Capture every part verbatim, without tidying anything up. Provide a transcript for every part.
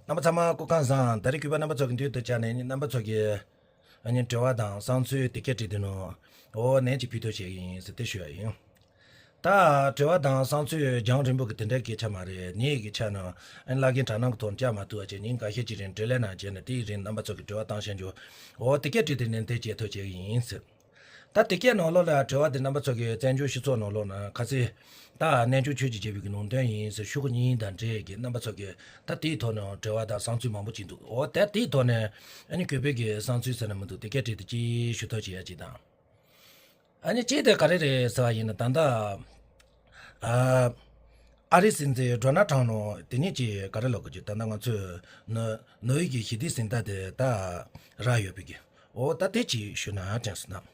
རྣམ་པ་ཚང་མ་སྐུ་ཁམས་བཟང་། ད་རེས་གུས་པ་རྣམ་པ་ཚོ་གི་མདུན་དུ་བཅར་ནས་རྣམ་པ་ཚོ་གི་ཨ་ནི་དྲི་བ་དང་བསམ་ཚུལ་དེ་གས་དྲིས་དུས་ནོ། འོ་ནན་གྱིས་ཕུལ་ཐུབ་བྱེད་ཀྱི་ཡིན་ཟེར་དེ་ཞུ་ཡ་ཡིན། ད་དྲི་བ་དང་བསམ་ཚུལ་རྒྱང་རིང་པོ་གི་དེ་འདྲ་གི་ཆ་མ་རེད། ཉིན་གི་ཆ་ནང་ཨ་ནི་བླ་རྒན་དྲ་སྣང་གི་ཐོག་བཅར་མ་ཐུབ་པ་བྱས་ཉིན་འགའ་ཤས་ཀྱི་རིང་འབྲེལ་ལས་ནང་བྱས་ནས་དེའི་རིང་རྣམ་པ་ཚོ་གི་དྲི་བ་བཏང་ཤེས་འཇོག་འོ་དེ་གས་དྲིས་དུས་ནན་ཏན་བྱེད་ཐུབ་བྱེད་ཀྱི་ཡིན་ཟེར། ད་དེ་གའི་ནང་ལོགས་ལ་དྲི་བ་དེ་རྣམ་པ་ཚོ་གི་བཙན་བྱོལ་སྤྱི་ཚོགས་ནང་ལོགས་ན་ཁ་སང་ད་རྣལ་འབྱོར་ཆོས་ཀྱི་རྒྱལ་པོའི་གི་ནང་དོན་ཡིན་ཟེར་ཤོག་གུ་གཉིས་དང་འབྲེལ་གི་རྣམ་པ་ཚོ་གི་ད་དེའི་ཐོག་ནས་དྲི་བ་དང་བསམ་ཚུལ་མང་པོ་ཅིག་འདུག་འོ་ད་དེའི་ཐོག་ནས་ཨ་ནི་གུས་པའི་གི་བསམ་ཚུལ་ཟེར་ན་མི་འདུག་དེ་གའི་གྲས་དེ་ཅིག་ཞུ་ཐབས་བྱེད་ཡ་ཅིག་དང་། ཨ་ནི་གཅིག་དེ་ག་རེ་རེད་ཟེར་བ་ཡིན་ན་ད་ལྟ་ཨ་ཨ་རིའི་སྲིད་འཛིན་ཌོ་ནལ་ཊམ་ནོ་དེ་ཉིད་ཀྱིས་ག་རེ་ལབ་གི་ཅིག་ད་ལྟ་ང་ཚོས་ནོ་ནོ་བེལ་གྱི་ཞི་བདེའི་གཟེངས་རྟགས་དེ་ད་རག་ཡོད་པའི་གི་འོ་ད་དེ་ཅིག་ཞུ་ན་དྲན་སོང་ན།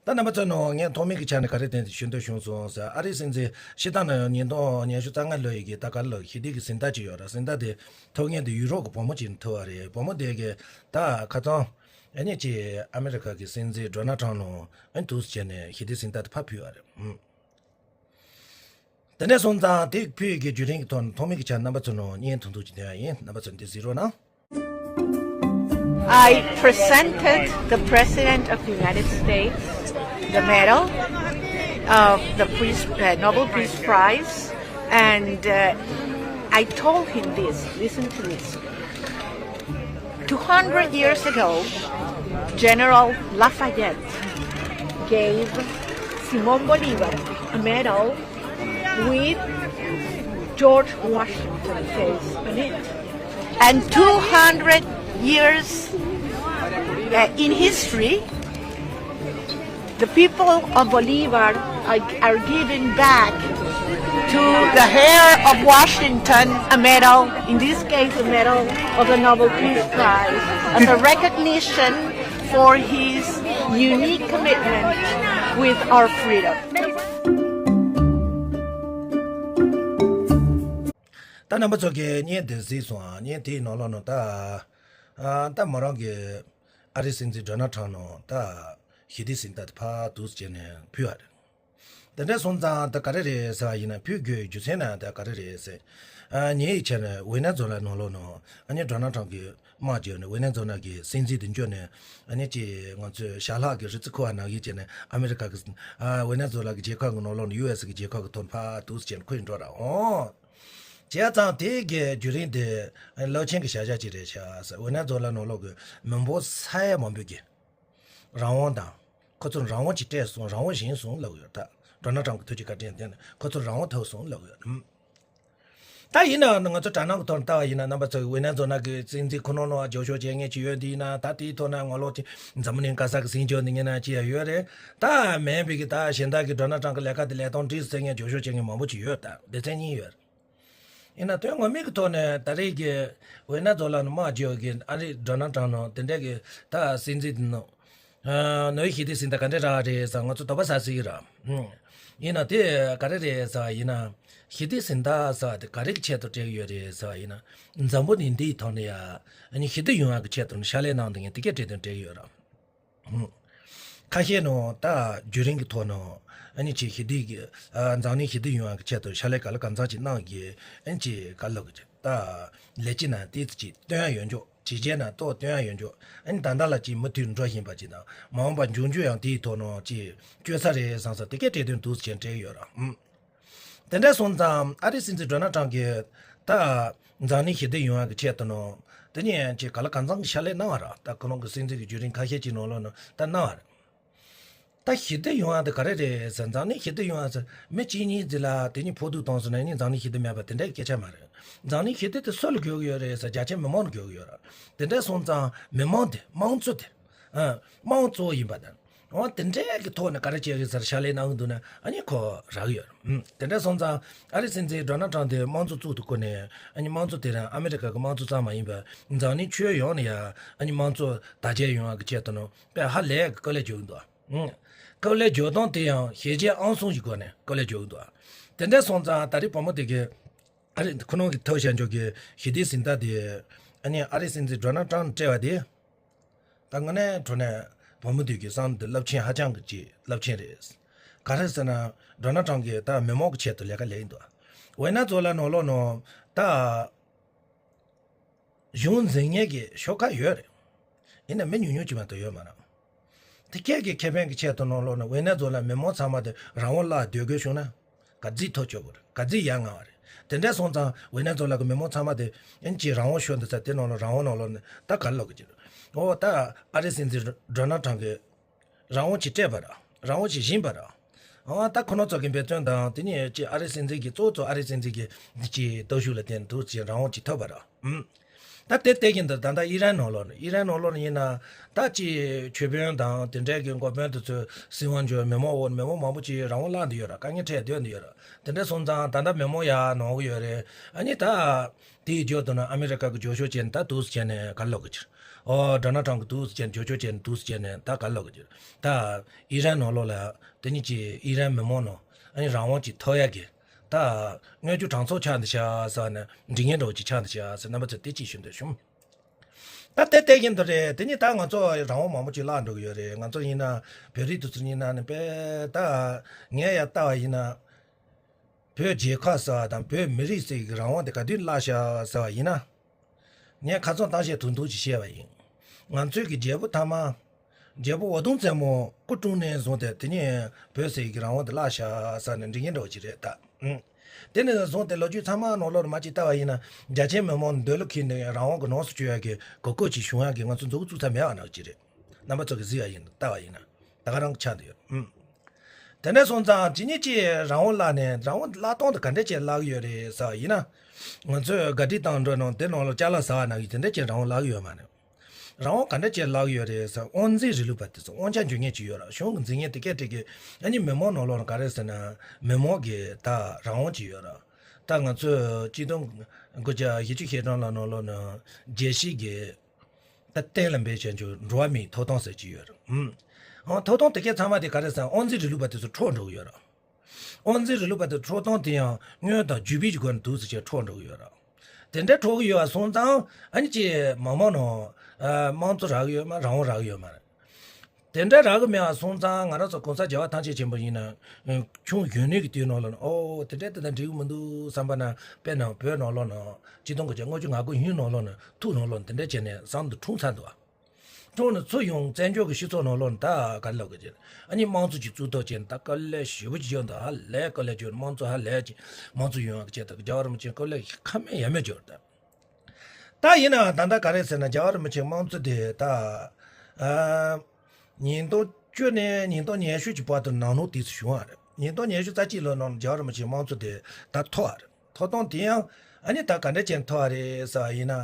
ད་རྣམ་པ་ཚོ་ནང་ངས་ཐོག་མའི་གི་ཆ་ནས་ག་རེ་བསྟན་ཏེ་ཞུ་འདོད་བྱུང་སོང་ཟེར། ཨ་རིའི་སྲིད་འཛིན་སྤྱིར་བཏང་ནས་ཉིས་སྟོང་ཉི་ཤུ་རྩ་ལྔ་ལོ་ཡི་གི་ད་ག་ལོ་ཞི་བདེ་གི་གཟེངས་རྟགས་ཅིག་ཡོད་ར། གཟེངས་རྟགས་དེ་ཐོབ་མཁན་དེ་ཡུ་རོབ་གི་བུ་མོ་ཅིག་ཐོབ་པ་རེད། བུ་མོ་དེ་གི་ད་ཁ་སང་ཨ་ནི་ཅི་ཨ་མེ་རི་ཁ་གི་སྲིད་འཛིན་ཌོ་ནལ་ཊམ་ནང་ཨ་ནི་དུས་སུ་བྱས་ནས་ཞི་བདེ་གཟེངས་རྟགས་དེ་ཕར་ཕུལ་བ་རེད། ཨུམ། དེ་འདྲ་སོང་ཙང་དེ་ཕུལ་གི་བརྒྱུད་རིམ་གི་ཐོག་ནས་ཐོག་མའི་གི་ཆ་རྣམ་པ་ཚོ་ནང་བརྙན་ཐུང་ཐུང་ཅིག་སྟོན་ཡ་ཡིན། རྣམ་པ་ཚོ་འདི་གཟིགས་རོགས་གནང་། I presented the President of the United States the medal of the Peace, uh, Nobel Peace Prize, and uh, I told him this. Listen to this. Two hundred years ago, General Lafayette gave Simon Bolivar a medal with George Washington's face on it. And two hundred years uh, in history, the people of Bolivar are, are giving back to the heir of Washington a medal, in this case, a medal of the Nobel Peace Prize, as a recognition for his unique commitment with our freedom. ད་རྣམ་པ་ཚོ་གིས་བརྙན་དེ་གཟིགས་སོང་ཨ། བརྙན་དེའི་ནང་ལོགས་ནང་ད་ཨ་ད་མོ་རང་གི་ཨ་རིའི་སྲིད་འཛིན་ཌོ་ནལ་ཊམ་ནང་ད་ཞི་བདེའི་གཟེངས་རྟགས་དེ་ཕར་དུས་བྱས་ནས་ཕུལ་བ་རེད། དེ་འདྲ་སོང་ཙང་ད་ག་རེ་རེད་ཟེར་བ་ཡིན་ན། ཕུལ་དགོས་རྒྱུ་མཚན་ན་ད་ག་རེ་རེད་ཟེར། ཨ་ངའི་ཆ་ནས་ཝེ་ནེ་ཛུ་ལ་ནང་ལོགས་ནང་ཨ་ནི་ཌོ་ནལ་ཊམ་གྱིས་དམག་བརྒྱབ་ནས་ཝེ་ནེ་ཛུ་ལ་གི་སྲིད་འཛིན་དེ་འཇོག་ནས་ཨ་ནི་ཅི་ང་ཚོས་ཞལ་ལག་གི་རི་རྩེ་ཁུར་བ་ནང་བཞིན་བྱས་ནས་ཨ་མེ་རི་ཁ་གི་ཨ་ཝེ་ནེ་ཛུ་ལ་གི་རྒྱལ་ཁབ་གི་ནང་ལོགས་ནས་ཡུ་ཨེ་སི་གི་རྒྱལ་ཁབ་གི་ཐོག་ནས་ཕར་དུས་བྱས་ནས་ཁུར་འགྲོ་ར་འོང་། བྱས་ཙང་དེ་གི་བརྒྱུད་རིམ་དེ་རླབས་ཆེན་གྱི་བྱ་གཞག་ཅིག་རེད་ཤག་ཟེར། ཝེ་ནེ་ཛུ་ལ་ནང་ལོགས་ཀྱི་མི་འབོར་ས་ཡ་མང་པོ་གིས་རང་དབང་དང་། ཁོ་ཚོར་རང་དབང་ཅིག་སྤྲད་སོང་། རང་དབང་བཞེས་སོང་ལབ་ཡོད། ད་ཌོ་ནལ་ཊམ་གྱི་ཐུགས་རྗེ་བཀའ་དྲིན་བརྟེན་ནས་ཁོ་ཚོར་རང་དབང་ཐོབ་སོང་ལབ་ཡོད། ཨུམ། ད་ཡིན་ནའང་ང་ཚོ་དྲ་སྣང་གི་ཐོག་ནས་ལྟ་བ་ཡིན་ན་རྣམ་པ་ཚོ་གི་ཝེ་ནེ་ཛུ་ལ་གི་སྲིད་འཛིན་ཁོ་ན་ནང་འགྱོད་བཤགས་བྱེད་མཁན་ཅིག་ཡོད་འདི་ཡིན་ན། ད་དེའི་ཐོག་ན་ངོ་ལོག་ཅིག་འཛམ་བུ་གླིང་ག་ས་གི་ཟིང་འཇོག་འདི་ངན་ན་ཅི་ཡང་ཡོད་རེད། ད་མིན་པའི་གི་ད་གཞན་དག་གི་ཌོ་ནལ་ཊམ་གི་ལས་ཀ་དེ་ལས་སྟངས་འགྲིག་ཟེར་མཁན་འགྱོད་བཤགས་བྱེད་མཁན་མང་པོ་ཅིག་ཡོད། ད་སྡེ་ཚན་གཉིས་ཡོད། ཡིན་ན་དོན་ངོ་མའི་གི་ཐོག་ནས་ད་རེས་ཀྱི་ཝེ་ནེ་ཛུ་ལ་ནང་དམག་རྒྱག་གི་ཨ་རི་ཌོ་ནལ་ཊམ་ནང་དེ་འདྲ་གི་ད་སྲིད་འཛིན་དེ་ནང་ནོ་བེལ་ཞི་བདེའི་གཟེངས་རྟགས་ག་འདྲ་རག་རེད་ཟེར་ང་ཚོ་དོགས་པ་ཟ་སྲིད་ཀྱི་རེད། ཡིན་ན་དེ་ག་རེ་རེད་ཟེར་བ་ཡིན་ན། ཞི་བདེའི་གཟེངས་རྟགས་ཟེར་བ་དེ་ག་རེ་གི་ཆེད་དུ་སྤྲད་ཀྱི་ཡོད་རེད་ཟེར་བ་ཡིན་ན། འཛམ་བུ་གླིང་འདིའི་ཐོག་ནས་ཡ་ཨ་ནི་ཞི་བདེ་ཡོང་བ་གི་ཆེད་དུ་ཕྱག་ལས་གནང་བསྡད་མཁན་དེ་གའི་གྲས་དེ་སྤྲད་ཀྱི་ཡོད་རེད། ཁ་ཤས་ནང་ད་བརྒྱུད་རིམ་གྱི་ཐོག་ནང་ཨ་ནི་ཅིག་ཞི་བདེ་གི་ཨ་འཛམ་གླིང་ཞི་བདེ་ཡོང་བ་གི་ཆེད་དུ་ཕྱག་ལས་ག་ལ་གང་འཚམ་ཅིག་གནང་གི་ཨ་ནི་ཅིག་ག་ལབ་གི་ད་ལས་བྱེད་ནང་ཏོག་ཙམ་ཅིག་སྟོན་ཡ་ཡོད་འཇོག་བྱས་རྗེས་ནང་ཏོག་སྟོན་ཡ་ཡོད་འཇོག་ཨ་ནི་ད་ལྟ་ལ་ཅིག་མུ་མཐུད་འགྲོ་བཞིན་པ་ཅིག་དང་མ་འོངས་པ་འབྱུང་རྒྱུ་ཡང་དེའི་ཐོག་ནང་ཅིག་བསྐྱོད་ས་རེད་བསམ་ས་དེ་གའི་གྲས་དོན་འདུག་སེ་བྱས་སྤྲད་ཡོད་ར། ཨུམ། དེ་འདྲ་སོང་ཙང་ཨ་རིའི་སྲིད་འཛིན་ཌོ་ནལ་ཊམ་གྱིས་ད་འཛམ་གླིང་ཞི་བདེ་ཡོང་བ་གི་ཆེད་དུ་ནོ། དེ་ནས་ཡང་ཅིག་ག་ལ་གང་འཚམ་གྱི་ཕྱག་ལས་གནང་བ་ར། ད་ཁོ་རང་གི་སྲིད་འཛིན་གྱི་བརྒྱུད་རིམ་ཁ་ཤས་ཀྱི་ནང་ལོགས་ནང་ད་གནང་བ་རེད། ད་ཞི་བདེ་ཡོང་བ་དེ་ག་རེ་རེད་ཟེར། འཛམ་གླིང་ཞི་བདེ་ཡོང་བ་ཟེར་མི་གཅིག་གཉིས་ཅིག་ལ་དེ་གཉིས་ཕོག་ཐུག་བཏང་སོང་ན་ནི་འཛམ་གླིང་ཞི་བདེ་མེད་པ་དེ་འདྲའི་སྐད་ཆ་མ་རེད། འཛམ་གླིང་ཞི་བདེ་དེ་སུ་ལ་དགོས་ཀྱི་ཡོད་རེད་ཟེར་རྒྱ་ཆེ་མི་མང་ལ་དགོས་ཀྱི་ཡོད་ར། དེ་འདྲ་སོང་ཙང་མི་མང་དེ་དམངས་གཙོ་དེ། ཨ། དམངས་གཙོ་ཡིན་པ་དང་། འོ་དེ་འདྲའི་གི་ཐོག་ནས་ག་རེ་བྱེད་ཀྱི་ཟེར་ཕྱག་ལས་གནང་གི་འདུག་ན་ཨ་ནི་ཁོ་རག་གི་ཡོད་རེད། ཨུམ། དེ་འདྲ་སོང་ཙང་ཨ་རི་སྲིད་འཛིན་ཌོ་ནལ་ཊམ་དེ་དམངས་གཙོ་བཙུགས་དུས་སྐོར་ནས་ཨ་ནི་དམངས་གཙོ་དེ་རང་ཨ་མི་རི་ཀ་གི་དམངས་གཙོ་ཙམ་མ་ཡིན་པར་འཛམ་གླིང་ཁྱོན་ཡོངས་ནས་ཡང་ཨ་ནི་དམངས་གཙོ་དར་རྒྱས་ཡོང་བ་གི་ཆེད་དུ་ནོ་དཔེ་ཧ་ལས་གི་དཀའ་ལས་རྒྱག་གི་འདུག་ཨུམ། དཀའ་ལས་རྒྱག་སྟངས་དེ་ཡང་ཞི་བྱེད་ཨང་གསུམ་གྱི་སྒོ་ནས་དཀའ་ལས་རྒྱག་གི་འདུག་དེ་འདྲ་སོང་ཙང་ད་རེས་བུ་མོ་དེ་གི་ཨ་རི་ཁོ་རང་གི་ཐོབ་བཞག་འཇོག་གི་ཞི་བདེའི་གཟེངས་རྟགས་དེ་ཨ་ནི་ཨ་རི་སྲིད་འཛིན་ཌོ་ནལ་ཊམ་སྤྲད་པ་དེ། ད་དངོས་གནས་དྲང་གནས་བུ་མོ་དེ་གི་བསམ་དེ་རླབས་ཆེན་ཧ་ཅང་གི་ཅིག་རླབས་ཆེན་རེད། ག་རེ་ཟེར་ན་ཌོ་ནལ་ཊམ་གིས་ད་མི་མང་གི་ཆེད་དུ་ལས་ཀ་ལས་ཡིན་འདུག་ཝེ་ནེ་ཛུ་ལ་ནང་ལོགས་ནང་ད་ གཞུང་འཛིན་མཁན་གྱི་ཤོག་ཁག་ཡོད་རེད། ཡིན་ན་མི་ཉུང་ཉུང་ཅིག་མ་གཏོགས་ཡོད་མ་རེད། དེ་ཁྱེད་ཀྱི་ཁེ་ཕན་གྱི་ཆེད་དུ་ནང་ལོགས་ན་ཝེ་ནེ་ཛོ་ལ་མི་མང་ཚང་མ་དེ་རང་དབང་བརླག་སྡོད་དགོས་བྱུང་ན། ག་ཚོད་ཐོབ་ཆོག་གི་རེད། ག་ཚོད་ཡ་ང་བ་རེད། དེ་འདྲ་སོང་ཙང་ཝེ་ནེ་ཛོ་ལ་གི་མི་མང་ཚང་མ་དེ་ཨིན་ཅི་རང་དབང་ཤོར་འདུག་ས་དེ་ནང་ལོགས་རང་དབང་ནང་ལོགས་ནས་ད་ག་རེ་ལབ་གི་ཅི་རེད། ཨོ་ད་ཨ་རི་སྲིད་འཛིན་ཌོ་ནལ་ཊམ་གྱིས་རང་དབང་ཅིག་སྤྲད་པ་ར། རང་དབང་ཅིག་བྱིན་པ་ར། ཨ་ད་ཁོ་ན་ཚོ་གི་འབད་བརྩོན་དང་དེ་ནས་ཅི་ཨ་རི་སྲིད་འཛིན་གྱི་གཙོ་བོ་གཙོ་ཨ་རི་སྲིད་འཛིན་གྱི་འདི་ཅི་སྟོབས་ཤུགས་ལ་བརྟེན་འདུག་ཅི་རང་དབང་ཅིག་ཐོབ་པ་ར། ཨུམ། ད་དེ་ལྟ་གི་འདི་ད་ལྟ་ཨི་རན་ནང་ལོགས་ནས་ཨི་རན་ནང་ལོགས་ནས་ཡིན་ན་ད་ཅི་ཆོས་དཔོན་དང་དེ་འདྲའི་གི་འགོ་དཔོན་དེ་ཚོས་སྲིད་དབང་འཇོག་མི་མང་འོག་མི་མང་མང་པོ་ཅིག་རང་དབང་བརླག་འདི་ཡོད་ར། དཀའ་ངལ་འཕྲད་སྡོད་འདི་ཡོད་ར། དེ་འདྲ་སོང་ཙང་ད་ལྟ་མི་མང་ཡ་ནང་གི་ཡོད་རེད། ཨ་ནི་ད་དེའི་རྒྱབ་ཏུ་ན་ཨ་མི་རི་ཀ་གི་རྒྱབ་སྐྱོར་བྱས་ནས་ད་འདུག་སེ་བྱས་ནས་ག་རེ་ལབ་གི་ཅིག་ཨོ་ཌོ་ནལ་ཊམ་གི་འདུག་སེ་བྱས་ནས་རྒྱབ་སྐྱོར་བྱས་ནས་འདུག་སེ་བྱས་ནས་ད་ག་རེ་ལབ་གི་ཅིག་ད་ཨི་རན་ནང་ལོགས་ལ་དེ་ཉིད་ཀྱི་ཨི་རན་མི་མང་ནང་ཨ་ནི་རང་དབང་ཅིག་ཐོབ་ཡ་གི་ད་དངོས་བྱུང་གྲངས་ཚང་ཆགས་འདི་ཤག་ཟེར་བ་ནི་འགྲིག་ངན་འདྲ་བོ་ཅིག་ཆགས་འདི་ཤག་ཟེར་རྣམ་པ་ཚོ་དེ་ཅིག་ཞུ་འདོད་བྱུང་། ད་དེ་ལྟ་གི་འདུག་རེད། དེ་ནི་ད་ང་ཚོ་རང་དབང་མང་པོ་ཅིག་བརླག་འགྲོ་གི་ཡོད་རེད། ང་ཚོ་ཡིན་ན་བོད་རིགས་དེ་ཚོ་ཡིན་ན་ནི་དཔེ་ད་ངས་ཡ་ལྟ་བ་ཡིན་ན་བོད་རྒྱལ་ཁབ་ཟེར་བ་དང་བོད་མི་རིགས་ཟེར་གི་རང་དབང་དེ་ག་དུས་བརླག་ཤག་ཟེར་བ་ཡིན་ན། ངས་ཁ་སང་གཏམ་བཤད་ཐུང་ཐུང་ཅིག་བཤད་པ་ཡིན། ང་ཚོའི་གི་རྒྱལ་པོ་ཐ་མ། རྒྱལ་པོ་འུ་དུམ་བཙན་མོ་སྐུ་འཁྲུངས་ནས་བཟུང་སྟེ་དེ་ནས་བོད་ཟེར་གི་རང་དབང་དེ་བརླག་ཤག་ཟེར་ནས་འགྲིག་མཁན་འདྲ་བོ་ཅིག་རེད་ད། ཨང་། དེ་ནས་བཟུང་སྟེ་ལོ་རྒྱུས་ཚང་མ་ནང་ལོགས་ནས་མར་ཅིག་བལྟ་བ་ཡིན་ན་རྒྱ་ཆེན་མི་མང་འདོད་བློ་ཁེངས་ནས་རང་དབང་གི་ལོངས་སུ་སྤྱོད་ཡག་གི་གོ་སྐབས་ཅིག་བྱུང་ཡག་གི་ང་ཚོ་མཛུབ་གུ་བཙུགས་ས་མེད་པ་ནང་ཅིག་རེད། རྣམ་པ་ཚོ་གི་གཟིགས་པ་ཡིན་ན་ལྟ་བ་ཡིན་ན་ད་ག་རང་གི་ཆགས་འདུག་ཡོད། ཨང་། དེ་འདྲ་སོང་ཙང་ཇི་སྙེད་ཅིག་རང་དབང་བརླག་ནས་རང་དབང་བརླག་སྟངས་དེ་ག་འདྲ་ཅིག་བརླག་གི་ཡོད་རེད་ཟེར་བ་ཡིན་ན། ང་ཚོས་ག་སྒྲིག་བཏང་འགྲོ་ནང་དེ་ནང་ལ་ཅ་ལག་ཟ་བ་ནང་བཞིན་དེ་འདྲ་ཅིག་རང་དབང་བརླག་གི་ཡོད་མ་རེད། རང་དབང་ག་འདྲ་ཅིག་བརླག་གི་ཡོད་རེད་ཟེར་དབང་འཛིན་རིང་ལུགས་པ་དེ་ཚོ་དབང་ཆ་འཇོག་མཁན་ཅིག་ཡོད་ར། གཞུང་གི་འཛིན་མཁན་དེ་སྐད་དེ་གི་ཨ་ནི་མི་མང་ནང་ལོགས་ལ་ག་རེ་ཟེར་ན་མི་མང་གི་ད་རང་དབང་ཅིག་ཡོད་ར། ད་ང་ཚོས་སྤྱི་དོན་དགུ་བརྒྱ་བཞི་བཅུ་ཞེ་གྲངས་ལ་ནང་ལོགས་ནས་རྒྱལ་སྤྱི་གི་ད་གཏན་ལ་འབེབས་བྱས་འཇོག་འགྲོ་བ་མིའི་ཐོབ་ཐང་ཟེར་གྱི་ཡོད་རེད། ཨང་། ཐོབ་ཐང་དེ་གའི་ཚང་མ་དེ་ག་རེ་ཟེར་དབང་འཛིན་རིང་ལུགས་པ་དེ་ཚོ་འཕྲོག་འགྲོ་གི་ཡོད་རེད། དབང་འཛིན་རིང་ལུགས་པ་དེ་འཕྲོག་སྟངས་དེ་ཡང་དངོས་དང་བརྒྱུད་སྤེལ་གྱི་སྒོ་ནས་འདུག་ཟེར་བྱས་འཕྲོག་འགྲོ་གི་ཡོད་རེད། དེ་འདྲ་འཕྲོག་གི་ཡོད་པ་སོང་ཙང་ཨ་ནི་ཅིག་མི་མང་ནང་དམངས་གཙོ་རག་གི་ཡོད་མ་རང་དབང་རག་གི་ཡོད་མ་རེད། དེ་འདྲ་རག་གི་མེད་པ་སོང་ཙང་ང་རང་ཚོ་གོང་ས་རྒྱལ་བ་ཐམས་ཅད་མཁྱེན་པ་ཡིན་ན། ཁྱུང་གཞོན་ནུ་གི་དུས་ནང་ལོགས་ནས་ཨོ་དེ་འདྲ་དེ་འདྲ་འགྲིག་གི་མི་འདུག་བསམ་པ་ན་དཔེར་ན་བོད་ནང་ལོགས་ནས་སྤྱི་སྟོང་དགུ་བརྒྱ་ལྔ་བཅུ་ང་དགུ་ཡུན་ནང་ལོགས་ནས་ཐུགས་ནང་ལོགས་ནས་དེ་འདྲ་བྱས་ནས་བསམ་དུ་འཁྲུངས་ཚར་འདུག་བ། འཁྲུངས་ནས་ཚུར་ཡོང་བཙན་བྱོལ་གྱི་སྤྱི་ཚོགས་ནང་ལོགས་ནས་ད་ག་རེ་ལབ་དགོས་ཀྱི་རེད། ཨ་ནི་དམངས་གཙོ་ཅིག་བཙུགས་ཐུབ་བྱས་ནས་ད་དཀའ་ལས་ཞེ་པོ་ཅིག་བརྒྱབ་འདུག་ཧ་ལས་དཀའ་ལས་བརྒྱབ་དམངས་གཙོ་ཧ་ལས་ཅིག་དམངས་གཙོ་ཡོང་བ་བྱས་ད་རྒྱལ་བ་རིན་པོ་ཆེ་དཀའ་ལས་ཁ་མེད་ཡ་མེད་བརྒྱབ་ད། ད་ཡིན་ནའང་ད་ལྟ་ག་རེ་ཟེར་ན་རྒྱལ་བ་རིན་པོ་ཆེའི་དམངས་གཙོ་དེ་ད། ཨ། ཉིས་སྟོང་བཅུ་ནས་ཉིས་སྟོང་ཉི་ཤུ་གྱི་བར་དུ་ནང་ལོགས་དུས་སུ་བྱུང་བ་རེད། ཉིས་སྟོང་ཉི་ཤུ་རྩ་གཅིག་ལོའི་ནང་རྒྱལ་བ་རིན་པོ་ཆེའི་དམངས་གཙོ་དེ་ད་ཐོབ་པ་རེད། ཐོབ་སྟངས་དེ་ཡང་ཨ་ནི་ད་ག་འདྲ་བྱས་ཐོབ་པ་རེད་ཟེར་བ་ཡིན་ན།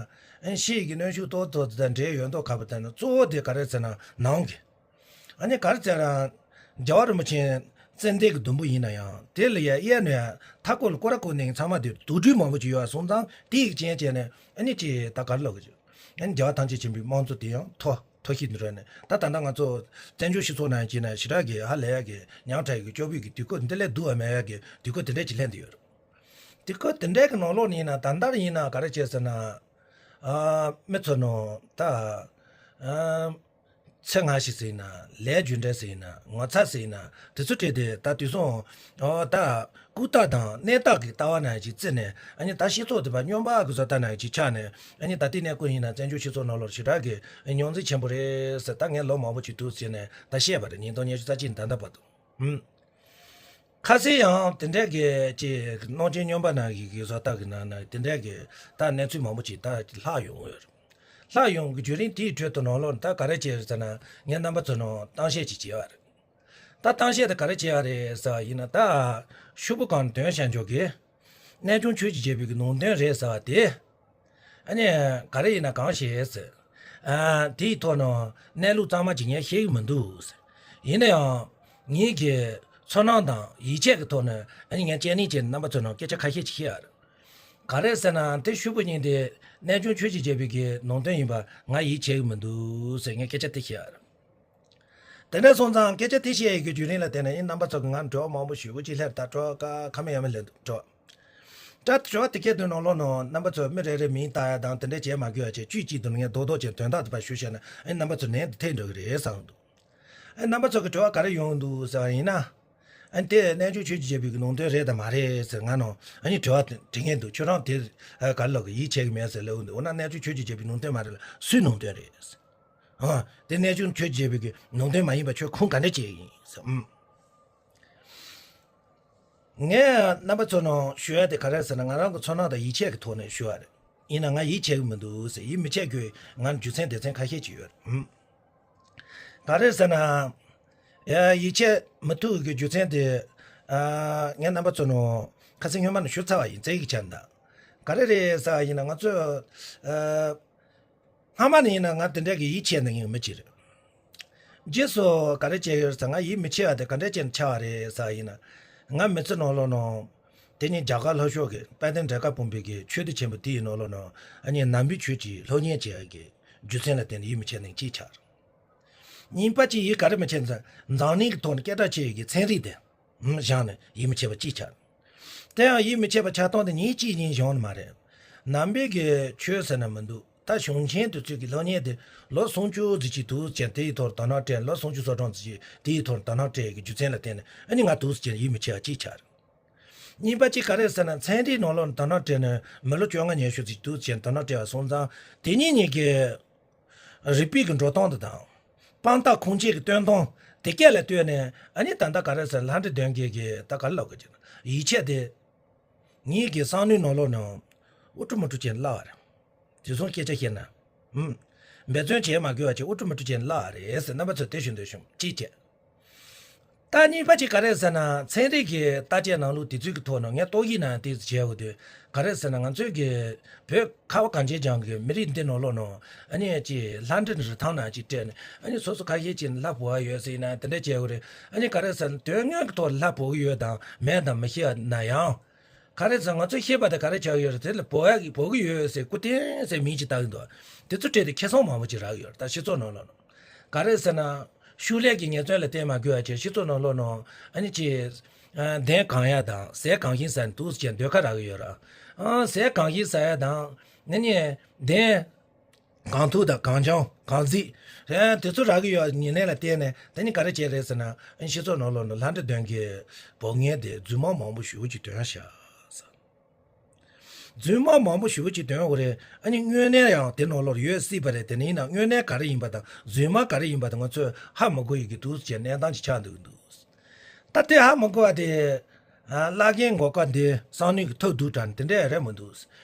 ཨ་ནི་ཕྱི་ཡི་གི་གནོན་ཤུགས་ཏོག་ཙམ་དང་འབྲེལ་ཡོད་མདོག་ཁ་པོ་དང་ནི་གཙོ་བོ་དེ་ག་རེ་ཟེར་ན་ནང་གི་ཨ་ནི་ག་རེ་ཟེར་ན། རྒྱལ་བ་རིན་པོ་ཆེ་ཙན་དན་གྱི་དུམ་བུ་ཡིན་ན་ཡང་དེ་ལ་ཡ་གཡས་ནས་ཡ་མཐའ་སྐོར་ལ་སྐོར་ར་སྐོར་ནས་ཚང་མ་དེ་དུག་སྦྲུལ་མང་པོ་ཅིག་ཡོད་པ་སོང་ཙང་དེ་ཡི་རྐྱེན་བྱས་ནས་ཨ་ནི་ཅི་ད་ག་རེ་ལབ་དགོས་ཀྱི། ཨ་ནི་རྒྱལ་བ་ཐམས་ཅད་མཁྱེན་པའི་དམངས་གཙོ་དེ་ཡང་ཐོབ་ཐོབ་ཤེས་འདུག་ར་ནས་ད་ད་ལྟ་ང་ཚོ་བཙན་བྱོལ་སྤྱི་ཚོགས་ནང་ཡིན་ན་ཞེ་དྲག་གི་ཧ་ལས་ཡ་གི་ཉམ་ཐག་གི་སྐྱོ་བོའི་གི་དུས་སྐབས་འདི་ལས་སྡུག་པ་མེད་ཡ་གི་དུས་སྐབས་དེ་འདྲས་ཅིག་ལྷན་དུ་ཡོད་རེད། དུས་སྐབས་དེ་འདྲས་གི་ནང་ལོགས་ནས་ཡིན་ན་ད་ལྟར་ཡིན་ན་ག་རེ་བྱས་ཟེར་ན། ཨ། མི་ཚོ་ནང་ད། ཨ། ཚེ་སྔ་ཕྱི་ཟེར་ན་ལས་རྒྱུ་འབྲས་ཟེར་ན་ངོ་ཚ་ཟེར་ན་དེ་ཚོ་བྲིས་ཏེ་ད་དུས་སང་ཨོ་ད་ལྐུགས་རྟགས་དང་གནས་རྟགས་ཀྱི་ལྟ་བ་ནང་ཅིག་བརྩིས་ནས་ཨ་ནི་ད་སྤྱི་ཚོགས་དེ་བ་སྨྱོན་པ་གི་བཟོ་ལྟ་ནང་ཅིག་ཆགས་ནས་ཨ་ནི་ད་ལྟའི་གནས་སྐབས་ཡིན་ན་བཙན་བྱོལ་སྤྱི་ཚོགས་ནང་ལོགས་ཞེ་དྲག་གི་རྙོག་འཛིང་ཆེན་པོ་རེད་ཟེར་ད་ངས་ལོ་མང་པོ་ཅིག་འདུག་ཟེར་ནས་ད་བཤད་པ་རེད། ཉིས་སྟོང་ཉི་ཤུ་རྩ་གཅིག་ནས་ད་ལྟ་བར་དུ། ཧུམ། ཁ་སང་ཡང་དེ་འདྲའི་གི་ཅིག་གནོད་སྐྱོན་སྨྱོན་པ་ནང་གི་གི་བཟོ་ལྟ་གི་ནང་ན་དེ་འདྲའི་གི་ད་གནས་ཚུལ་མང་པོ་ཅིག་ད་ལྷག་ཡོང་གི་ཡོད་རེད། ལྷག་ཡོང་གི་བརྒྱུད་རིམ་དེའི་ཁྲོད་དུ་ནང་ལོགས་ད་ག་རེ་བྱས་ཟེར་ན་ངས་རྣམ་པ་ཚོ་ནང་གཏམ་བཤད་ཅིག་བྱས་པ་རེད། ད་གཏམ་བཤད་དེ་ག་རེ་བྱས་པ་རེད་ཟེར་བ་ཡིན་ན་ད་ཤོག་བུ་སྒང་དོན་བྱ་འཇོག་གི་གནས་ཆུང་ཆོས་ཀྱི་རྒྱལ་པོའི་གི་ནང་དོན་རེད་ཟེར་བ་དེ། ཨ་ནི་ག་རེ་ཡིན་ན་གང་ཞེས་ཟེར། ཨ། དེའི་ཐོག་ནས་གནས་ལུགས་གཙང་མ་ཅིག་ངས་ཤེས་ཀྱི་མི་འདུག་ཟེར། ཡིན་ན་ཡང་ངེད་ཀྱི་ཚོར་སྣང་དང་ཡིད་ཆེས་ཀྱི་ཐོག་ནས་ཨ་ནི་ངས་དཔྱད་གླེང་བྱས་ནས་རྣམ་པ་ཚོ་ནང་སྐད་ཆ་ཁ་ཤས་ཅིག་བཤད་ཡ་རེད། ག་རེ་ཟེར་ན་དེ་ཤོག་བུ་གཉིས་དེ་གནས་ཆུང་ཆོས་ཀྱི་རྒྱལ་པོའི་གི་ནང་དོན་ཡིན་པ་ང་ཡིད་ཆེས་ཀྱི་མི་འདུག་ཟེར་ངས་སྐད་ཆ་དེ་བཤད་ཡ་རེད། དེ་འདྲ་སོང་ཙང་སྐད་ཆ་དེ་བཤད་ཡོད་ཀྱི་བརྒྱུད་རིམ་ལ་བལྟས་ན་ཨེ་རྣམ་པ་ཚོ་གི་ང་དྲི་བ་མང་པོ་ཞུ་དགོས་ཅིག་སླེབས་ད་དྲི་བ་ཀ་ཁ་མེད་ཡ་མེད་སླེབས་འདུག་དྲི་བ། ད་དྲི་བ་དེ་སྐད་དུ་ནང་ལོགས་ནང་རྣམ་པ་ཚོ་མི་རེ་རེ་མིང་བཏགས་ཡ་དང་དེ་འདྲ་བྱེད་མ་དགོས་ཡ་བྱས་དཀྱུས་གཅིག་ཏུ་ངས་རྡོག་རྡོག་ཅིག་དོན་དག་དེ་ཕར་ཞུ་བྱས་ན་ཨེ་རྣམ་པ་ཚོ་ནན་དུ་ཐེག་འགྲོ་གི་རེད་བསམ་འདུག་ཨེ་རྣམ་པ་ཚོ་གི་དྲི་བ་ག་རེ་ཡོང་འདུག་ཟེར་བ་ཡིན་ན། ཨ་ནི་དེ་རྣལ་འབྱོར་ཆོས་ཀྱི་རྒྱལ་པོའི་གི་ལུང་བསྟན་རེད་དམ་མ་རེད་ཟེར་ང་ནང་ཨ་ནི་དྲི་བ་དྲི་མཁན་འདུག་ཁྱོད་རང་དེ་ག་ལ་གི་ཡིད་ཆེས་གི་མེད་ཟེར་ལབ་འདུག་འོ་ན་རྣལ་འབྱོར་ཆོས་ཀྱི་རྒྱལ་པོའི་ལུང་བསྟན་མ་རེད་ལ་སུའི་ལུང་བསྟན་རེད། ཨ་དེ་རྣལ་འབྱོར་ཆོས་ཀྱི་རྒྱལ་པོའི་གི་ལུང་བསྟན་མ་ཡིན་པ་ཁྱོད་ཁུངས་ག་འདྲ་བྱས་ཡིན་ཟེར། ཨུམ། ངས་རྣམ་པ་ཚོ་ནང་ཞུ་ཡ་དེ་ག་རེ་ཟེར་ན་ང་རང་གི་ཚོར་སྣང་དང་ཡིད་ཆེས་ཀྱི་ཐོག་ནས་ཞུ་བ་རེད། ཡིན་ན་ང་ཡིད་ཆེས་ཀྱི་མི་འདུག་ཟེར་ཡིད་མི་ཆེས་རྒྱུ་ང་རྒྱུ་མཚན་སྡེ་ཚན་ཁ་ཤས་ཅིག་ཡོད་རེད། ཨུམ། ག་རེ་ཟེར་ན། ཡ་ཡིད་ཆེས་མི་ཐུབ་ཀྱི་རྒྱུ་མཚན་དེ། ཨ་ངས་རྣམ་པ་ཚོ་ནང་ཁ་སང་སྔོན་མ་ནས་ཞུ་ཚར་བ་ཡིན་ཙེ་ཡིག་ཆ་འདི། ག་རེ་རེད་ཟེར་བ་ཡིན་ན་ང་ཚོས། ཨ། སྔ་མ་ནས་ཡིན་ན་ང་དེ་འདྲ་གི་ཡིད་ཆེས་ནས་ཡིན་མི་གཅིག་རེད། རྗེས་སུ་ག་རེ་བྱས་ཡོད་ཟེར་ང་ཡིད་མི་ཆེས་པ་དེ་ག་འདྲ་བྱས་ནས་ཆགས་པ་རེད་ཟེར་བ་ཡིན་ན། ང་མི་ཚེ་ནང་ལོགས་ནང་། དེ་ནི་རྒྱ་གར་ལྷོ་ཕྱོགས་ཀྱི་དཔལ་ལྡན་འབྲས་དཀར་སྤུངས་པའི་གི་ཆོས་སྡེ་ཆེན་པོ་དེའི་ནང་ལོགས་ནང་ཨ་ནི་ནང་པའི་ཆོས་ཀྱི་སློབ་གཉེར་བྱེད་ཡག་གི་རྒྱུ་མཚན་ལ་བརྟེན་ནས་ཡིད་མི་ཆེས་ནས་གཅིག་ཆགས། གཉིས་པ་གཅིག་ཡིད་ག་རེ་མི་ཆེས་ཟེར་འཛམ་གླིང་གི་ཐོག་ནས་སྐད་གྲགས་ཆེ་བའི་གི་ཚན་རིག་དེ་བཞག་ནས་ཡིད་མི་ཆེས་པ་གཅིག་ཆགས། དེ་ཡང་ཡིད་མི་ཆེས་པ་ཆགས་སྟངས་དེ་ཉིན་གཅིག་གཉིས་བྱུང་ནི་མ་རེད། ནང་པའི་གི་ཆོས་ཟེར་ན་མི་འདུག་ད་གཞུང་ཆེན་དེ་ཚོའི་གི་སློབ་གཉེར་དེ་ལོ་སུམ་ཅུ་ཙམ་ཅིག་འདུག་ཟེར་དེའི་ཐོག་དོ་སྣང་སྤྲད། ལོ་སུམ་ཅུ་སོ་གྲངས་ཙམ་ཅིག་དེའི་ཐོག་དོ་སྣང་སྤྲད་ཀྱི་རྒྱུ་མཚན་ལ་བརྟེན་ནས་ཨ་ནི་ང་འདུག་ཟེར་ཡིད་མི་ཆེས་པ་གཅིག་ཆགས། གཉིས་པ་གཅིག་ག་རེ་ཟེར་ན་ཚན་རིག་ནང་ལོགས་ནས་དོ་སྣང་སྤྲད་ནས་མི་ལོ་བཅོ་ལྔ་ཉི་ཤུ་ཙམ་འདུག་ཟེར་དོ་སྣང་སྤྲད་པ་སོང་ཙང་དེ་གཉིས་གཉིས་ཀྱི་རིག་པའི་གི་འགྲོ་སྟངས་དེ་དང་། དཔང་རྟགས་ཁུངས་སྐྱེལ་གྱི་སྟོན་སྟངས་དེ་སྐད་ལ་ལྟོས་ནས་ཨ་ནི་ད་ལྟ་ག་རེ་ཟེར་ལྷ་འདྲེ་འདོན་མཁན་གྱི་ད་ག་རེ་ལབ་དགོས་ཀྱི་ཡིད་ཆེས་དེ། ངེད་ཀྱི་བསམ་བློའི་ནང་ལོགས་ནང་། ཨུ་ཀྲུ་མུ་ཀྲུ་ཅན་སླ་བ་རེད། དེ་སོང་སྐད་ཆ་བཤད་ན། ཧུམ། འབད་བརྩོན་བྱེད་མ་དགོས་པ་བྱས་ཨུ་ཀྲུ་མུ་ཀྲུ་ཅན་སླ་བ་རེད་ཟེར་རྣམ་པ་ཚོས་དེ་ཞུ་འདོད་བྱུང་གཅིག་བྱས། ད་གཉིས་པ་གཅིག་ག་རེ་ཟེར་ན་ཚན་རིག་གི་བརྟག་དཔྱད་ནང་ལུགས་དེ་ཚོའི་གི་ཐོག་ནས་ངས་ཏོག་དབྱིབས་ནང་དེ་ཚོ་བྱས་ཡོད་དུས་ག་རེ་ཟེར་ན་ང་ཚོའི་གི་བོད་ཁ་བ་གངས་ཅན་ལྗོངས་ཀྱི་མི་རིགས་འདི་ནང་ལོགས་ནང་ཨ་ནི་ཅི་ལྷ་འདྲེ་རི་ཐང་ནང་ཅིག་སྤྲད་ནས་ཨ་ནི་སོ་སོ་ཁ་ཤས་ཅིག་ལྷ་བོར་བ་ཡོད་ཟེར་ན་དེ་འདྲ་བྱས་ཡོད་རེད། ཨ་ནི་ག་རེ་ཟེར་ན་དོན་དངོས་ཀྱི་ཐོག་ལ་ལྷ་བོར་གི་ཡོད་དང་མེད་དང་མི་ཤེས་ན་ཡང་། ག་རེ་ཟེར་ང་ཚོས་ཤེས་པ་དེ་ག་རེ་ཆགས་ཡོད་རེད། དེ་ལ་བོར་ཡག་གི་བོར་གི་ཡོད་ཟེར་སྐུ་རྟེན་ཟེར་མིང་ཅིག་བཏགས་ཀྱི་འདུག་དེ་ཚོ་སྤྲད་དེ་ཁེ་བཟང་མང་པོ་ཅིག་རག་གི་ཡོད་རེད་ད་སྤྱི་ཚོགས་ནང་ལོགས་ནང་། ག་རེ་ཟེར་ན། ཤུགས་ལས་ཀྱི་ཉེས་བཙུན་ལ་བརྟེན་མ་དགོས་པ་བྱས་སྤྱི་ཚོགས་ནང་ལོགས་ནང་ཨ་ནི་ཅི། གདན་གང་ཡག་དང་ཟས་གང་ཞིམ་ཟ་ནས་འདུག་ཟེར་བྱས་ཟློས་གར་རག་གི་ཡོད་རེད། ཨ་ཟས་གང་ཞིམ་ཟ་ཡག་དང་ནི་ནི་གདན། གང་ཐུག་དང་གང་བྱུང་གང་གཟིགས། ཨེ་དེ་ཚོ་རག་གི་ཡོད་ཉེར་ལེན་ལ་བརྟེན་ནས་དེ་ནི་ག་རེ་བྱས་རེད་ཟེར་ན་ཨེ་སྤྱི་ཚོགས་ནང་ལོགས་ནང་ལྷ་འདྲེ་འདོན་གྱི་བོར་མཁན་དེ་རྫུན་མ་མང་པོ་ཞེ་པོ་ཅིག་ཐོན་ཤག་རྫུན་མ་མང་པོ་ཞེ་པོ་ཅིག་ཐོན་དགོས་རེད། ཨ་ནི་དངོས་གནས་ཡང་དེ་ནང་ལོགས་ཡོད་སྲིད་པ་རེད། དེ་ནི་ཡིན་ན་དངོས་གནས་ག་རེ་ཡིན་པ་དང་རྫུན་མ་ག་རེ་ཡིན་པ་དང་ང་ཚོས་ཧ་མི་གོ་ཡི་གི་འདུག་ཟེར་གནས་སྟངས་ཅིག་ཆགས་འདུག་འདུག་ད་དེ་ཧ་མི་གོ་བ་དེ། ཨ་བླ་རྒན་མགོ་དཀར་འདི་བསམ་བློའི་གི་ཐག་རྡུགས་དྲགས་ནས་དེ་འདྲ་རེད་མི་འདུག་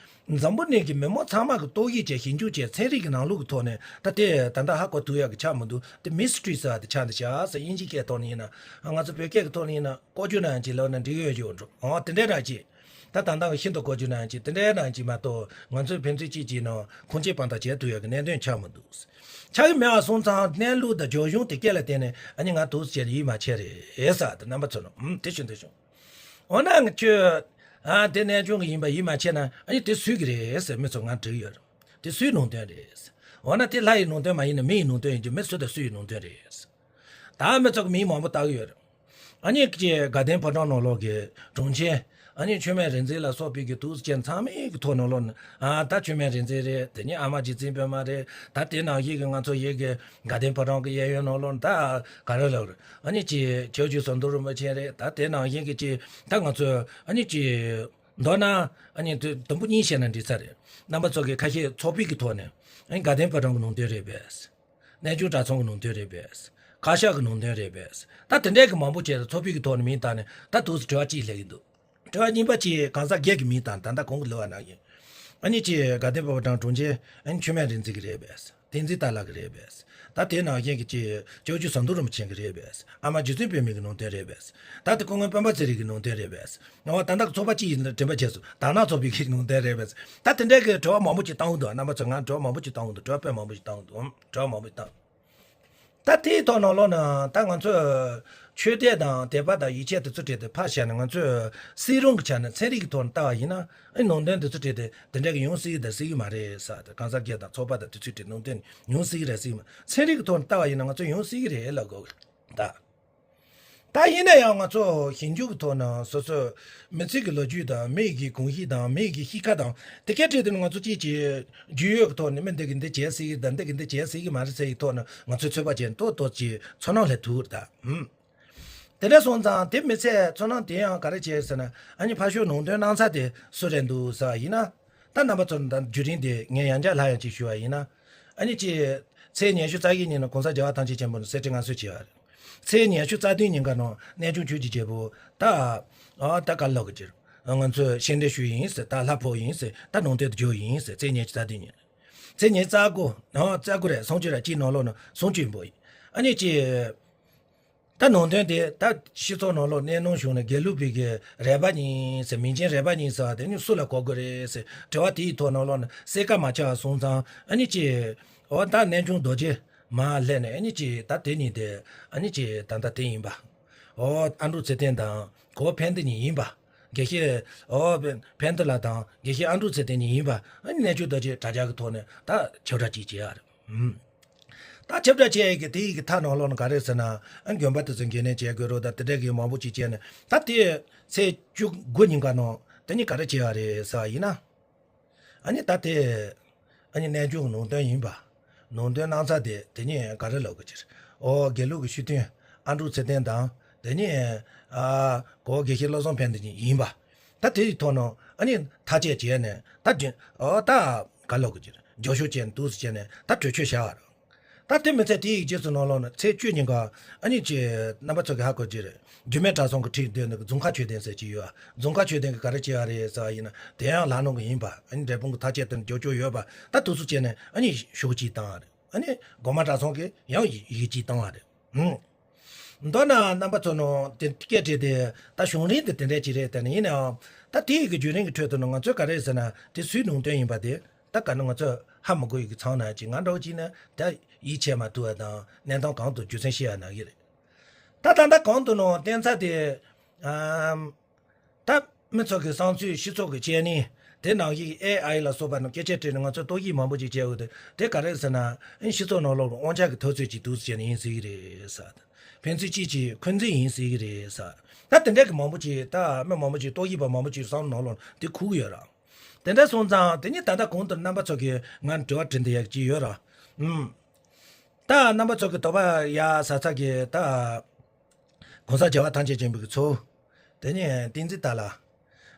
འཛམ་བུ་གླིང་གི་མི་མང་ཚང་མ་གི་ཏོག་དབྱིབས་བཅས་ཞིབ་འཇུག་བྱས་ཚན་རིག་གི་ནང་ལུགས་ཀྱི་ཐོག་ནས་ད་དེ་ད་ལྟ་ཧ་གོ་ཐུབ་ཡག་གི་ཆགས་མི་འདུག་དེ་མི་སི་ཊི་རི་ཟེར་བ་དེ་ཆགས་འདུག་ཤག་ཟེར་དབྱིན་ཇིའི་སྐད་ཐོག་ནས་ཡིན་ན་ང་ཚོ་བོད་སྐད་ཀྱི་ཐོག་ནས་ཡིན་ན་ལྐོག་གྱུར་ནང་ཅིག་ལབ་ན་འགྲིག་ཡོད་ཀྱི་འགྲོ་འོ་དེ་འདྲ་རང་ཅིག་ད་ད་ལྟ་ཤིན་ཏུ་ལྐོག་གྱུར་ནང་ཅིག་དེ་འདྲའི་ནང་ཅིག་མ་གཏོགས་ང་ཚོས་ཕན་ཚུན་གཅིག་གཅིག་ནང་ཁུངས་སྐྱེལ་དཔང་རྟགས་བྱེད་ཐུབ་ཡག་གི་གནད་དོན་ཆགས་མི་འདུག་ཆགས་ཀྱི་མེད་པ་སོང་ཙང་གནས་ལུགས་དང་རྒྱུ་གཞུང་དེ་སྐད་ལ་བརྟེན་ནས་ཨ་ནི་ང་འདུག་ཟེར་ཡིད་མ་ཆེས་རེད་ཟེར་དེ་རྣམ་པ་ཚོ་ནང་དེ་བཞིན་དུ་བྱུང་། འོ་ན་ང་ཁྱོད་ཨ་དེ་གནས་ཆུང་གི་ཡིན་པ་ཡིད་མ་ཆེས་ན་ཨ་ནི་དེ་སུའི་གི་རེད་ཟེར་མི་ཚོ་ང་དྲིས་ཡོད་རེད། དེ་སུའི་ལུང་བསྟན་རེད། འོ་ན་དེ་ལྷ་ཡི་ལུང་བསྟན་མ་ཡིན་ན་མི་ཡི་ལུང་བསྟན་ཡིན་གྱི་མི་སུ་དང་སུ་ཡི་ལུང་བསྟན་རེད། ད་མི་ཚོ་གི་མིང་མང་པོ་བཏགས་ཡོད་རེད། ཨ་ནི་ཀྱི་དགའ་ལྡན་ཕོ་བྲང་ནང་ལོགས་ཀྱི་དྲུང་ཆེ་ཨ་ནི་མཆོད་མེ་རིག་འཛིན་ལ་སོགས་པའི་གི་དུས་ཆེན་ཚང་མའི་གི་ཐོག་ནང་ལོགས་ནས་ཨ་ད་མཆོད་མེ་རིག་འཛིན་རེད། དེ་ནི་ཨ་མ་རྗེ་བཙུན་པད་མ་རེད། ད་དེ་ནང་བཞིན་གི་ང་ཚོ་ཡི་གི་དགའ་ལྡན་ཕོ་བྲང་གི་གཡས་གཡོན་ནང་ལོགས་ནས་ད་ག་རེ་ལབ་རེད། ཨ་ནི་ཀྱི་ཇོ་ཇོ་ཟམ་གདོང་རིན་པོ་ཆེ་རེད། ད་དེ་ནང་བཞིན་གི་ཀྱི་ད་ང་ཚོ་ཨ་ནི་ཀྱི་མདོར་ན་ཨ་ནི་དུ་དུམ་བུ་གཉིས་བཤད་ན་འགྲིག་ས་རེད། རྣམ་པ་ཚོ་གི་ཁ་ཤས་ཚོགས་པའི་གི་ཐོག་ནས་ཨ་ནི་དགའ་ལྡན་ཕོ་བྲང་གི་ནང་དོན་རེད་པས། གནས་ཆུང་གྲྭ་ཚང་གི་ནང་དོན་རེད་པས། བཀའ་ཤག་གི་ནང་དོན་རེད་པས། ད་དེ་འདྲའི་གི་མང་པོ་བྱས་ཏེ་ཚོགས་པའི་གི་ཐོག་ནས་མིང་བཏགས་ནས་ད་དུས་སུ་དྲི་བ་གཅིག་སླེབས་ཀྱི་འདུག་དྲི་བ་གཉིས་པ་གཅིག་གང་ཟག་སྒེར་གྱི་མིང་བཏགས་ད་ལྟ་གོང་གི་ལབ་པ་ནང་བཞིན། ཨ་ནི་གཅིག་དགའ་ལྡན་ཕོ་བྲང་དྲུང་ཆེ་ཨ་ནི་མཆོད་མེ་རིག་འཛིན་གྱི་རེད་པས། བསྟན་འཛིན་རྟ་ལགས་ཀྱི་རེད་པས། ད་དེ་ནང་བཞིན་གྱི་གཅིག་ཇོ་ཇོ་ཟམ་གདོང་རིན་པོ་ཆེ་གི་རེད་པས། ཨ་མ་རྗེ་བཙུན་པད་མ་གི་ནང་དོན་རེད་པས། ད་དེ་སྐུ་ངོ་སྤེན་པ་ཚེ་རིང་གི་ནང་དོན་རེད་པས། ཨོ་ད་ལྟ་ཚོགས་པ་གཅིག་ཡིན་ན་དྲན་པ་བྱས་སོང་དར་ནག་ཚོགས་པའི་གི་ནང་དོན་རེད་པས། ད་དེ་འདྲའི་གི་དྲི་བ་མང་པོ་ཅིག་བཏང་འདུག་རྣམ་པ་ཚོ་ང་དྲི་བ་མང་པོ་ཅིག་བཏང་འདུག་དྲི་བ་དཔེ་མང་པོ་ཅིག་བཏང་འདུག་དྲི་བ་མང་པོ་ཅིག་བཏང་། ད་དེའི་ཐོག་ནང་ལོགས་ན་ད་ང་ཚོས་ཆོས་དད་དང་དད་པ་དང་ཡིད་ཆེས་དེ་ཚོ་བྲིས་ཏེ་ཕར་བཞག་ན་ང་ཚོས་སྲིད་རུང་གི་ཆ་ནས་ཚན་རིག་གི་ཐོག་ནས་ལྟ་བ་ཡིན་ན་ཨ་ནི་ནང་དོན་དེ་ཚོ་བྲིས་ཏེ་དེ་འདྲ་གི་ཡོང་སྲིད་ཀྱི་དང་སྲིད་ཀྱི་མ་རེད་ཟེར་ཏེ་གང་ཟག་སྒེར་དང་ཚོགས་པ་དང་དེ་ཚོའི་གྲས་ནང་དོན་ཡོང་སྲིད་ཀྱི་རེད་སྲིད་ཀྱི་མ་ཚན་རིག་གི་ཐོག་ནས་ལྟ་བ་ཡིན་ན་ང་ཚོ་ཡོང་སྲིད་ཀྱི་རེད་ལབ་དགོས་ཀྱི་རེད་ད། ད་ཡིན་ན་ཡང་ང་ཚོ་ཞིབ་འཇུག་གི་ཐོག་ནས་སོ་སོའི་མི་ཚེ་གི་ལོ་རྒྱུས་དང་མི་ཡི་གི་གོམས་གཤིས་དང་མི་ཡི་གི་གཤིས་ཀ་དང་དེ་སྐད་བྲིས་དེ་ནི་ང་ཚོ་ཅིག་ཅིག་རྒྱུས་ཡོད་ཀྱི་ཐོག་ནས་མི་འདི་གི་འདི་བྱས་སྲིད་ཀྱི་དང་འདི་གི་འདི་བྱས་སྲིད་ཀྱི་མ་རེད་ཟེར་ཡི་ཐོག་ནས་ང་ཚོས་ཚོད་དཔག་བྱས་ནས་ཏོག་ཏོག་ཅིག་ཚོར་སྣང་སླེབས་ཐུབ་ཀྱི་རེད་ད། ཧུམ། དེ་འདྲ་སོང་ཙང་དེ་མི་ཚད་ཚོར་སྣང་དེ་ཡང་ག་རེ་བྱས་ཟེར་ན། ཨ་ནི་ཕར་ཕྱོགས་ནང་དོན་གནང་ས་དེ་སུ་རེད་འདུག་ཟེར་བ་ཡིན་ན། ད་རྣམ་པ་ཚོར་ད་བརྒྱུད་རིམ་དེ་ངས་ཡང་བསྐྱར་ལྷག་ཡང་ཅིག་ཞུ་བ་ཡིན་ན། ཨ་ནི་ཅིག་ཚེས་ཉི་ཤུ་རྩ་བཞི་ཉིན་ནས་གོང་ས་རྒྱལ་བ་ཐམས་ཅད་མཁྱེན་པ་ནས་གསེར་ཁྲི་མངའ་གསོལ་བྱས་པ་རེད། ཚེས་ཉི་ཤུ་རྩ་བདུན་ཉིན་ཀ་ནང་གནས་ཆུང་ཆོས་ཀྱི་རྒྱལ་པོ་ད་ཨ་ད་ག་ལབ་གི་ཅིག་ང་ཚོས་ཤེས་འདྲེན་ཞུས་ཡིན་ཟེར། ད་ལྷ་ཕོག་ཡིན་ཟེར། ད་ནང་དོན་དུ་བརྗོད་ཡིན་ཟེར། ཚེས་ཉི་ཤུ་རྩ་བདུན་ཉིན། ཚེས་ཉི་ཤུ་རྩ་དགུ། ཨ་རྩ་དགུ་རེད། སུམ་ཅུ་རེད། གཅིག་ནང་ལོགས་ནས་སུམ་ཅུ་ཡིན་པོ་ཡིན། ཨ་ནི་ཅིག་ད་ནང་དོན་དེ་ད་སྤྱི་ཚོགས་ནང་ལོགས་གནས་ནོར་བྱུང་ནས་དགེ་ལུགས་པའི་གི་རས་པ་ཡིན་ཟེར། མིང་ཅན་རས་པ་ཡིན་ཟེར་བ་དེ་ནི་སུ་ལ་གོ་དགོས་རེད་ཟེར། དྲི་བ་དེའི་ཐོག་ནང་ལོགས་ནས་གསལ་ཁ་མ་ཆགས་པ་སོང་ཙང་། ཨ་ནི་ཅིག་འོ་ད་གནས་ཆུང་རྡོ་རྗེ་མར་སླེབས་ནས། ཨ་ནི་ཅིག་ད་དེ་གཉིས་དེ་ཨ་ནི་ཅིག་ད་ལྟ་དེ་ཡིན་པ། འོ་ཨ་འབྲུག་ཚེ་བརྟན་དང་གོ་ཕན་བདེ་གཉིས་ཡིན་པ། དགེ་བཤེས་འོ་ཕན་བདེ་ལགས་དང་དགེ་བཤེས་ཨ་འབྲུག་ཚེ་བརྟན་གཉིས་ཡིན་པ། ཨ་ནི་གནས་ཆུང་རྡོ་རྗེ་དྲ་རྒྱ་གི་ཐོག་ནས་ད་ཁྱབ་བསྒྲགས་ཅིག་བྱེད་ཡ་རེད། ཨུམ། ད་ཁྱབ་བསྒྲགས་བྱེད་ཡ་གི་དེ་ཡི་གི་མཐའ་ནང་ལོགས་ནས་ག་རེ་ཟེར་ན། ཨ་དགོན་པ་དེ་ཚོ་འགན་ལེན་བྱེད་དགོས་རོགས་དང་དེ་འདྲ་གི་མང་པོ་ཅིག་བྱས་ནས། ད་དེ་ཚེས་བཅུ་དགུ་ཉིན་ཀ་ནང་དེ་ནི་ག་རེ་བྱེད་ཡ་རེད་ཟེར་བ་ཡིན་ན། ཨ་ནི་ད་དེ་ཨ་ནི་གནས་ཆུང་གི་ནང་དོན་ཡིན་པ། ནང་དོན་གནང་ས་དེ་དེ་ནི་ག་རེ་ལབ་དགོས་ཀྱི་རེད། ཨོ་དགེ་ལུགས་ཀྱི་ཤུལ་སྟོན་ཨ་འབྲུག་ཚེ་བརྟན་དང་། དེ་ནི་ཨ་གོ་དགེ་བཤེས་བློ་བཟང་ཕན་བདེ་གཉིས་ཡིན་པ། ད་དེ་ཡི་ཐོག་ནས་ཨ་ནི་ཐག་བཅད་བྱས་ནས། ད་དེ་ཨོ་ད་ག་ལབ་དགོས་ཀྱི་རེད། མགྱོགས་ཤོས་བྱས་ནས་འདུག་སེ་བྱས་ནས་ད་གྲོས་ཆོད་བཞག་པ་རེད། ད་དེ་མི་ཚད་དེ་ཡི་རྗེས་སུ་ནང་ལོགས་ནས་ཚེས་བཅུ་ཉིན་ཀ་ཨ་ནི་ཅིག་རྣམ་པ་ཚོ་གི་ཧ་གོ་རྒྱུ་རེད། རྒྱུད་སྨད་གྲྭ་ཚང་གི་ཁྲིད་སྡོད་ནས་རྫོང་ཁ་ཆོས་སྡེ་ཟེར་གྱི་ཡོད། རྫོང་ཁ་ཆོས་སྡེ་གི་ག་རེ་བྱས་པ་རེད་ཟེར་བ་ཡིན་ན། དེ་ཡང་ལག་ནང་གི་ཡིན་པ། ཨ་ནི་འབྲས་སྤུངས་གི་ཐག་བཅད་དེ་མགྱོགས་མགྱོགས་ཡོད་པ། ད་དུས་སུ་བྱས་ནས་ཨ་ནི་ཤོག་གཅིག་བཏང་བ་རེད། ཨ་ནི་སྒོ་མང་གྲྭ་ཚང་གི་ཡང་ཡི་གེ་གཅིག་བཏང་བ་རེད། ཧུམ། མདོར་ན་རྣམ་པ་ཚོ་ནང་དེ་སྐད་བྲིས་ཏེ། ད་བྱུང་རིམ་དེ་དེ་འདྲ་ཅིག་རེད། དེ་ནི་ཡིན་ནའང་ད་དེ་ཡི་གི་བརྒྱུད་རིམ་གི་ཁྲོད་དུ་ནི་ང་ཚོས་ག་རེ་ཟེར་ན། དེ་སུའི་ནང་དོན་ཡིན་པ་དེ་ད་ག་ནི་ང་ཚོས་ཧ་མི་གོ་ཡི་གི་ཚང་ན་ཅིག་ང་འདྲ་བོ་ཅིག་ནི་ད་ཡིད་ཆེས་མ་ཐུབ་པ་དང་། གནས་སྟངས་གང་དུ་རྒྱུ་མཚན་ཤེས་ཡ་ན་གི་རེད། ད་ད་ལྟ་གང་དུ་ནང་བསྟན་ཚ་དེ། ཨམ། ད་མི་ཚོ་གི་བསམ་ཚུལ། སྤྱི་ཚོགས་ཀྱི་དཔྱད་གནས། དེ་ནང་བཞིན་ཨེ་ཨའི་ལ་སོགས་པ་ནང་སྐད་ཆ་དྲིས་ནས་ང་ཚོས་རྟོག་ཞིབ་མང་པོ་ཅིག་བྱས་ཡོད་དེ། དེ་ག་རེ་ཟེར་ན། ཨིན་སྤྱི་ཚོགས་ནང་ལོགས་ལ་དབང་ཆ་གི་འཐབ་རྩོད་ཅིག་འདུག་ཟེར་ནས་ཡིན་ཟེར་གི་རེད་ཟེར། ཕན་ཚུན་གཅིག་གིས་འཁོན་འཛིན་ཡིན་ཟེར་གི་རེད་ཟེར། ད་དེ་འདྲ་གི་མང་པོ་ཅིག་ད་མི་མང་པོ་ཅིག་རྟོག་ཞིབ་པ་མང་པོ་ཅིག་བསམ་ནང་ལོགས་དེ་ཁུག་ཡོད་ར། དེ་འདྲ་སོང་ཙང་དེ་ནི་ད་ལྟ་གོང་དུ་རྣམ་པ་ཚོ་གིས་ང་དྲི་བ་དྲི་འདི་ཡག་ཅིག་ཡོད་ར། ཨུམ། ད་རྣམ་པ་ཚོ་གི་དོགས་པ་ཡ་ཟ་ཚ་གི་ད། གོང་ས་རྒྱལ་བ་ཐམས་ཅད་མཁྱེན་པའི་གི་ཚོགས། དེ་ནས་བསྟན་འཛིན་ཏཱ་ལ།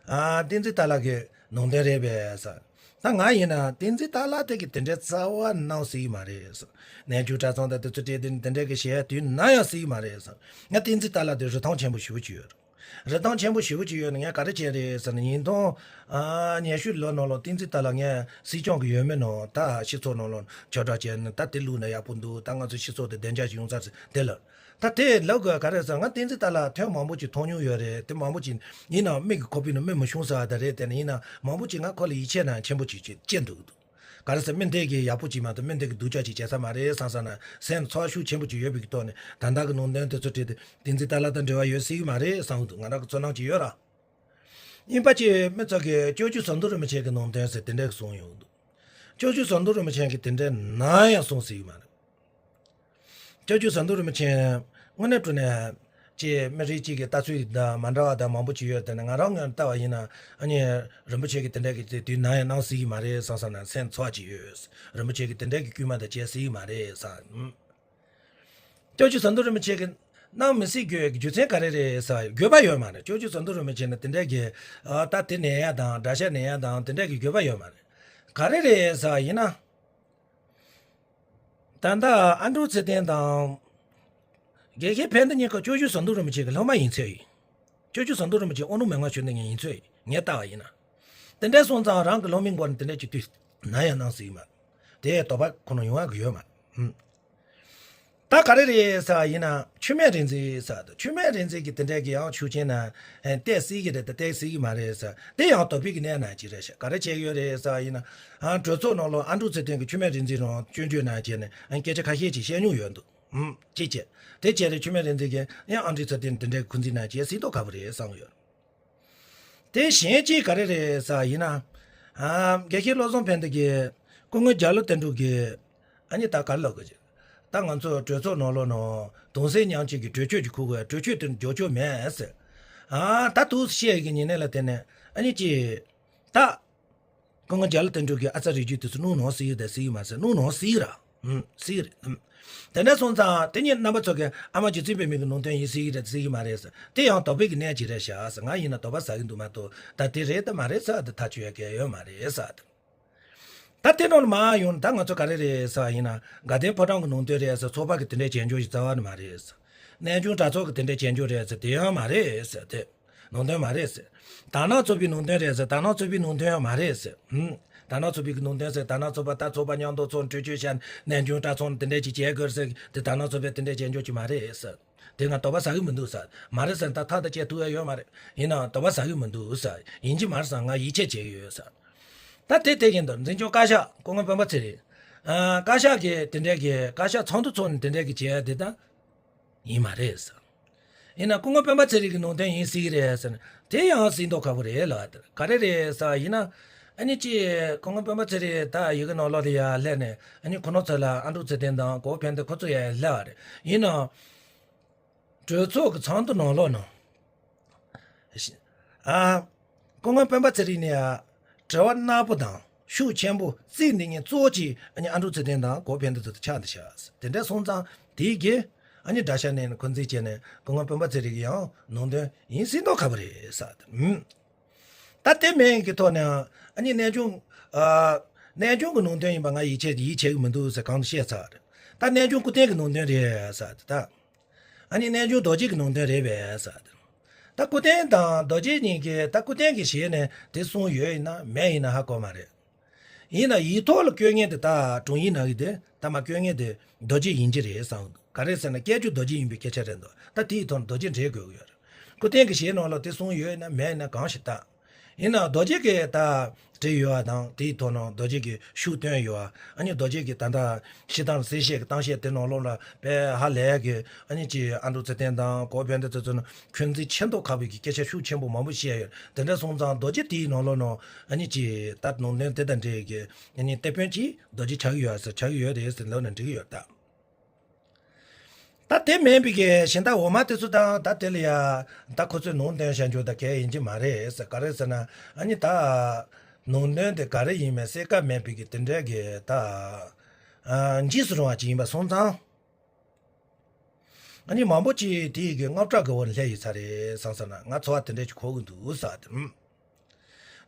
ཨ་བསྟན་འཛིན་ཏཱ་ལ་གི་ནང་དོན་རེད་པས་ཟེར། ད་ང་ཡིན་ན་བསྟན་འཛིན་ཏཱ་ལ་དེ་གི་དེ་འདྲའི་རྩ་བ་ནང་ཟེར་གི་མ་རེད་ཟེར། གནས་ཆུང་གྲྭ་ཚང་དང་དེ་ཚོ་སྤྲད་དེ་དེ་འདྲའི་གི་བྱེད་ཡ་དུས་ན་ཡང་ཟེར་གི་མ་རེད་ཟེར། ང་བསྟན་འཛིན་ཏཱ་ལ་དེ་རིན་ཐང་ཆེན་པོ་ཞེ་པོ་ཅིག་ཡོད་རེད། རིན་ཐང་ཆེན་པོ་ཞེ་པོ་ཅིག་ཡོད་ནི་ངས་ག་རེ་བྱས་རེད་ཟེར་ན། ཉིས་སྟོང་ཉི་ཤུ་ལོ་ནང་ལོགས་བསྟན་འཛིན་ཏཱ་ལ་ངས་སྲིད་སྐྱོང་གི་འོས་མི་ནང་ད་སྤྱི་ཚོགས་ནང་ལོགས་ཁྱབ་བསྒྲགས་བྱས་ནས། ད་དེ་བླུགས་ན་ཡག་པོ་འདུག་ད་ང་ཚོ་སྤྱི་ཚོགས་དེ་བདེ་འཇགས་ཤིག་ཡོང་ས་རེད་དེ་ལ། ད་དེ་ལབ་དགོས་ག་རེ་ཟེར། ང་བསྟན་འཛིན་ཏཱ་ལ་ཐེངས་མང་པོ་ཅིག་མཐོང་མྱོང་ཡོད་རེད། དེ་མང་པོ་ཅིག་ཡིན་ནའང་མིག་གིས་ཁོག་པའི་ནང་མིག་མི་ཤོང་ཟེར་བ་དེ་རེད། དེ་ནི་ཡིན་ན་མང་པོ་ཅིག་ང་ཁོ་ལ་ཡིད་ཆེས་ན་ཆེན་པོ་ཅིག་ཅིག་སྐྱེ་འདུག་ག་རེ་ཟེར། མི་འདི་གིས་ཡག་པོ་ཅིག་མ་གཏོགས་མི་འདི་གིས་སྡུག་ཅག་ཅིག་བྱེད་ས་མ་རེད་བསམ་བསམ་ན། སེམས་ཚོར་ཤུགས་ཆེན་པོ་ཅིག་ཡོད་པའི་གི་ཐོག་ནས་ད་ལྟ་གི་ནང་དོན་དེ་ཚོ་བྲིས་ཏེ་བསྟན་འཛིན་ཏཱ་ལ་དང་འབྲེལ་བ་ཡོད་སྲིད་གི་མ་རེད་བསམ་གི་འདུག་ང་རང་གི་ཚོར་སྣང་ཅིག་ཡོད་ར། ཡིན་པ་ཅིག་མི་ཚོ་གིས་སྐྱབས་རྗེ་ཟམ་གདོང་རིན་པོ་ཆེ་གི་ནང་དོན་ཟེར་དེ་འདྲ་གི་གསུངས་ཡོང་གི་འདུག་སྐྱབས་རྗེ་ཟམ་གདོང་རིན་པོ་ཆེ་གིས་དེ་འདྲ་ནམ་ཡང་གསུངས་སྲིད་གི་མ་རེད། སྐྱབས་རྗེ་ཟམ་གདོང་རིན་པོ་ཆེ་དངོས་གནས་དྲང་གནས་ཅིག་མི་རིགས་གཅིག་གི་ལྟ་ཚུལ་དང་མ་འདྲ་བ་དང་མང་པོ་ཅིག་ཡོད། དེ་ནི་ང་རང་ངོས་ནས་ལྟ་བ་ཡིན་ན། ཨ་ནི་རིན་པོ་ཆེ་གིས་དེ་འདྲ་གི་དེ་དུས་ནམ་ཡང་གནང་སྲིད་གི་མ་རེད་བསམ་བསམ་ན་སེམས་ཚོར་ཅིག་ཡོད། རིན་པོ་ཆེ་གིས་དེ་འདྲ་གི་སྐུལ་མ་དང་བྱེད་སྲིད་གི་མ་རེད་བསམ། སྐྱབས་རྗེ་ཟམ་གདོང་རིན་པོ་ཆེ་གིས་གནང་མི་སྲིད་དགོས་རྒྱུ་མཚན་ག་རེ་རེད་ཟེར་དགོས་པ་ཡོད་མ་རེད། སྐྱབས་རྗེ་ཟམ་གདོང་རིན་པོ་ཆེ་ནི་དེ་འདྲ་གི་ཨ་ད་དེ་ནས་ཡ་དང་དགྲ་ཤ་ནས་ཡ་དང་དེ་འདྲ་གི་དགོས་པ་ཡོད་མ་རེད། ག་རེ་རེད་ཟེར་ཡིན་ན། ད་ལྟ་ཨ་འབྲུག་ཚེ་བརྟན་དང་དགེ་བཤེས་ཕན་བདེ་གཉིས་ཀ་སྐྱབས་རྗེ་ཟམ་གདོང་རིན་པོ་ཆེ་གི་སློབ་མ་ཡིན་ཚོད་ཡིན། སྐྱབས་རྗེ་ཟམ་གདོང་རིན་པོ་ཆེ་དབང་ནོར་མན་ངག་ཞུ་འདོད་མཁན་ཡིན་ཚོད་ཡིན། ངས་ལྟ་བ་ཡིན་ན། དེ་འདྲ་སོང་ཙང་རང་གི་སློབ་མའི་མགོ་ནས་དེ་འདྲ་ཅིག་དུས་ན་ཡང་གནང་སྲིད་ཀྱི་མ་རེད། དེ་དོགས་པ་ཁོ་ན་ཡོང་བ་གི་ཡོད་མ་རེད། ད་ག་རེ་རེད་ཟེར་བ་ཡིན་ན། འཆི་མེད་རིག་འཛིན་ཟེར་དང་། འཆི་མེད་རིག་འཛིན་གྱི་དེ་འདྲ་གི་ཡང་ཤུགས་རྐྱེན་ན་བལྟས་སྲིད་ཀྱི་རེད་དང་བལྟས་སྲིད་ཀྱི་མ་རེད་ཟེར། དེ་ཡང་དོགས་པའི་གི་གནས་ན་ཅིག་རེད་ཤག་ག་རེ་བྱས་ཡོད་རེད་ཟེར་བ་ཡིན་ན། ཨ་གྲོས་ཚོགས་ནང་ལོགས་ཨ་འབྲུག་ཚེ་བརྟན་གྱིས་འཆི་མེད་རིག་འཛིན་རང་སྐྱོན་བརྗོད་གནང་བྱས་ནས་ཨ་སྐད་ཆ་ཁ་ཤས་ཅིག་བཤད་མྱོང་ཡོད་འདུག་ཨུམ། ཅིག་བྱས། དེ་བྱས་རེད། འཆི་མེད་རིག་འཛིན་གྱིས་ཡང་ཨ་འབྲུག་ཚེ་བརྟན་དེ་འདྲའི་འཁོན་འཛིན་གནང་བྱས་སྲིད་མདོག་ཁ་པོ་རེད་བསམ་ཡོད། དེ་གཞན་གཅིག་ག་རེ་རེད་ཟེར་བ་ཡིན་ན། ཨ་དགེ་བཤེས་བློ་བཟང་ཕན་བདེ་གིས་སྐུ་ངོ་རྒྱ་ལོ་དོན་གྲུབ་ཀྱི་ཨ་ནི་ད་ག་ལབ་དགོས་ཀྱི། ད་ང་ཚོ་གྲོས་ཚོགས་ནང་ལོགས་ནང་གདུང་སེམས་མཉམ་སྐྱེད་ཀྱི་གྲོས་ཆོད་ཅིག་ཁུར་དགོས། གྲོས་ཆོད་དེ་འཇོག་ཆོག་མེད་ཟེར། ཨ་ད་དུས་བཤད་ཀྱི་ཉིན་ནས་ལ་དེ་ནས་ཨ་ནི་ཅི། ད། སྐུ་ངོ་རྒྱ་ལོ་དོན་གྲུབ་ཀྱིས་ཨ་ཙ་རེ་རྒྱུ་དེ་ཚོ་སྣུར་གནང་སྲིད་ཡོད་དེ་སྲིད་ཡོད་མ་ཟེར། སྣུར་གནང་སྲིད་ར། ཨུམ། སྲིད་ཀྱི་རེད། ཨུམ། དེ་འདྲ་སོང་ཙང་དེ་ཉིད་རྣམ་པ་ཚོ་གིས་ཨ་མ་རྗེ་བཙུན་པད་མའི་གི་ལུང་བསྟན་ཡིན་ཟེར་གྱི་རེད་ཟེར་གྱི་མ་རེད་ཟེར། དེ་ཡང་དོགས་པའི་གི་གནས་ཅིག་རེད་ཤག་ཟེར། ང་ཡིན་ན་དོགས་པ་ཟ་གི་འདུག་མ་གཏོགས་ད་དེ་རེད་ད་མ་རེད་ཟེར་བ་དེ་ཐག་གཅོད་ཡ་གལ་ཡོད་མ་རེད་ཟེར། ད་དེ་ནང་ལ་མར་ཡོང་ན་ད་ང་ཚོ་ག་རེ་རེད་ཟེར་བ་ཡིན་ན། དགའ་ལྡན་ཕོ་བྲང་གི་ལུང་བསྟན་རེད་ཟེར། ཚོགས་པ་གི་དེ་འདྲའི་རྒྱལ་འཇོག་ཞིག་རྩ་བ་ནས་མ་རེད་ཟེར། རྣལ་འབྱོར་གྲྭ་ཚོགས་ཀྱི་དེ་འདྲའི་རྒྱལ་འཇོག་རེད་ཟེར། དེ་ཡང་མ་རེད་ཟེར། དེ་ལུང་བསྟན་མ་རེད་ཟེར། དག་སྣང་ཚོགས་པའི་ལུང་བསྟན་རེད་ཟེར། དག་སྣང་ཚོགས་པའི་ལུང་བསྟན་ཡང་མ་རེད་ཟེར། ཧུམ། དག་སྣང་ཚོགས་པའི་གི་ལུང་བསྟན་ཟེར། དག་སྣང་ཚོགས་པ་ད་ཚོགས་པ་མཉམ་དུ་ཚོགས་གྲོས་ཆོད་བྱས་རྣལ་འབྱོར་གྲྭ་ཚོགས་དེ་འདྲའི་ཅིག་བྱེད་དགོས་ཟེར། དེ་དག་སྣང་ཚོགས་པའི་དེ་འདྲའི་རྒྱལ་འཇོག་ཅིག་མ་རེད་ཟེར། དེ་ང་དོགས་པ་ཟ་གི་མི་འདུག་ཟེར། མ་རེད་ཟེར་ན་ད་ཐག་ད་བཅད་ཐུབ་ཡ་ཡོད་མ་རེད། ཡིན་ནའང་དོགས་པ་ཟ་གི་མི་འདུག་ཟེར། ཡིན་གཅིག་མ་རེད་ཟེར་ན་ང་ཡིད་ཆེས་བྱེད་ཀྱི་ཡོད་ཟེར། ད་དེ་དེ་བཞིན་དུ་འཛིན་སྐྱོང་བཀའ་ཤག་སྐུ་ངོ་སྤེན་པ་ཚེ་རིང་། ཨ། བཀའ་ཤག་གིས་དེ་འདྲའི་གི་བཀའ་ཤག་ཚོགས་འདུ་ཚོགས་ནས་དེ་འདྲའི་གི་བྱས་ཡ་དེ་ད་ཡིན་མ་རེད་ཟེར། ཡིན་ན་སྐུ་ངོ་སྤེན་པ་ཚེ་རིང་གི་ལུང་བསྟན་ཡིན་སྲིད་ཀྱི་རེད་ཟེར་ན་དེ་ཡང་སྲིད་མདོག་ཁ་པོ་རེད་ལབ་པ་དེ་ག་རེ་རེད་ཟེར་བ་ཡིན་ན། ཨ་ནི་ཅིག་སྐུ་ངོ་སྤེན་པ་ཚེ་རིང་ད་ཡི་གེ་ནང་ལོགས་ལ་ཡར་སླེབས་ནས་ཨ་ནི་ཁོ་རང་ཚོ་ལ་ཨ་འབྲུག་ཚེ་བརྟན་དང་གོ་ཕན་བདེ་ཁོ་ཚོ་ཡར་སླེབས་པ་རེད། ཡིན་ནའང་གྲོས་ཚོགས་ཀྱི་ཚོགས་འདུ་ནང་ལོགས་ནང་། ཨ། སྐུ་ངོ་སྤེན་པ་ཚེ་རིང་ནས་ཡ་དྲི་བ་རྣོ་པོ་དང་ཤུགས་ཆེན་པོ་རྩིས་འདི་གཉིས་གཙོ་བོ་གཅིག་ཨ་ནི་ཨ་འབྲུག་ཚེ་བརྟན་དང་གོ་ཕན་བདེ་ཚོ་དེ་ཆགས་འདུག་ཤག་དེ་འདྲ་སོང་ཙང་དེའི་གི་ཨ་ནི་དགྲ་ཤ་ནས་འཁོན་འཛིན་བྱས་ནས་སྐུ་ངོ་སྤེན་པ་ཚེ་རིང་གི་ཡང་ལུང་བསྟན་ཡིན་སྲིད་མདོག་ཁ་པོ་རེད་ཟེར། ཨུམ། ད་དེ་མིན་གྱི་ཐོག་ནས་ཨ་ནི་རྣལ་འབྱོར། ཨ། རྣལ་འབྱོར་གྱི་ལུང་བསྟན་ཡིན་པ་ང་ཡིད་ཆེས་ཡིད་ཆེས་ཀྱི་མི་འདུག་ཟེར་གང་དུ་བཤད་ཚར་བ་རེད། ད་རྣལ་འབྱོར་སྐུ་རྟེན་གྱི་ལུང་བསྟན་རེད་ཟེར་ད། ཨ་ནི་རྣལ་འབྱོར་རྡོ་རྗེ་གི་ལུང་བསྟན་རེད་པས་ཟེར། ད་སྐུ་རྟེན་དང་རྡོ་རྗེ་གཉིས་ཀྱི་ད་སྐུ་རྟེན་གྱི་ཞལ་ནས་དེ་གསུངས་ཡོད་ཡིན་ན་མེད་ཡིན་ན་ཧ་གོ་མ་རེད། ཡིན་ན་ཡིག་ཐོག་ལ་བཀོད་མཁན་དེ་ད་དྲུང་ཡིག་ནང་གི་དེ་ད་མ་བཀོད་མཁན་དེ་རྡོ་རྗེ་ཡིན་གྱི་རེད་བསམ་གི་འདུག་ག་རེ་ཟེར་ན་སྐད་ཅིག་རྡོ་རྗེ་ཡིན་པའི་སྐད་ཆ་རེད་འདུག་ད་དེའི་ཐོག་ནས་རྡོ་རྗེ་འགྲེལ་དགོས་ཀྱི་ཡོད་རེད། སྐུ་རྟེན་གྱི་ཞལ་ནང་ལ་དེ་གསུངས་ཡོད་ན་མེད་ན་གང་ཞིག་ལྟ། ཡིན་ནའང་རྡོ་རྗེ་གི་ད་བྲིས་ཡོད་པ་དང་དེའི་ཐོག་ནས་རྡོ་རྗེ་གི་ཤུགས་བཏོན་ཡོད་པ། ཨ་ནི་རྡོ་རྗེ་གི་ད་ལྟ་ཕྱི་དང་གསལ་བཤད་ཀྱི་གཏམ་བཤད་དེ་ནང་ལོགས་ལ་དཔེ་ཧ་ལས་ཀྱི་ཨ་ནི་ཅིག་ཨ་འབྲུག་ཚེ་བརྟན་དང་གོ་བན་དེ་ཚོ་ཚོ་ནི་འཁོན་འཛིན་ཆེ་མདོག་ཁ་པོའི་གི་སྐད་ཆ་ཤུགས་ཆེན་པོ་མང་པོ་བཤད་ཡོད། དེ་འདྲ་སོང་ཙང་རྡོ་རྗེ་དེའི་ནང་ལོགས་ནང་ཨ་ནི་ཅིག་ད་ལུང་བསྟན་དེ་དང་འབྲེལ་གྱི་ཨ་ནི་དེད་དཔོན་གྱིས་རྡོ་རྗེ་ཆགས་ཀྱི་ཡོད་ཟེར་ཆགས་ཀྱི་ཡོད་རེད་ཟེར་ལབ་ན་འགྲིག་གི་ཡོད་ད། ད་དེ་མིན་པའི་གི་གཞན་དག་འོག་མ་དེ་ཚོ་དང་ད་དེ་ལ་ཡ་ད་ཁོ་ཚོས་ལུང་བསྟན་བྱ་རྒྱུ་ད་གལ་ཡིན་གྱི་མ་རེད་ཟེར། ག་རེ་ཟེར་ན་ཨ་ནི་ད་ལུང་བསྟན་དེ་ག་རེ་ཡིན་མིན་གསལ་ཁ་མེད་པའི་གི་དེ་འདྲའི་གི་ད་ཨ་འཇིགས་སུ་རུང་བ་ཅིག་ཡིན་པ་སོང་ཙང་། ཨ་ནི་མང་པོ་ཅིག་དེའི་གི་དངངས་སྐྲག་གི་འོག་ནས་སླེབས་ཡོད་ས་རེད་བསམ་ས་ན་ང་ཚོར་བ་དེ་འདྲ་ཅིག་གོ་གི་འདུག་ཟེར་དེ།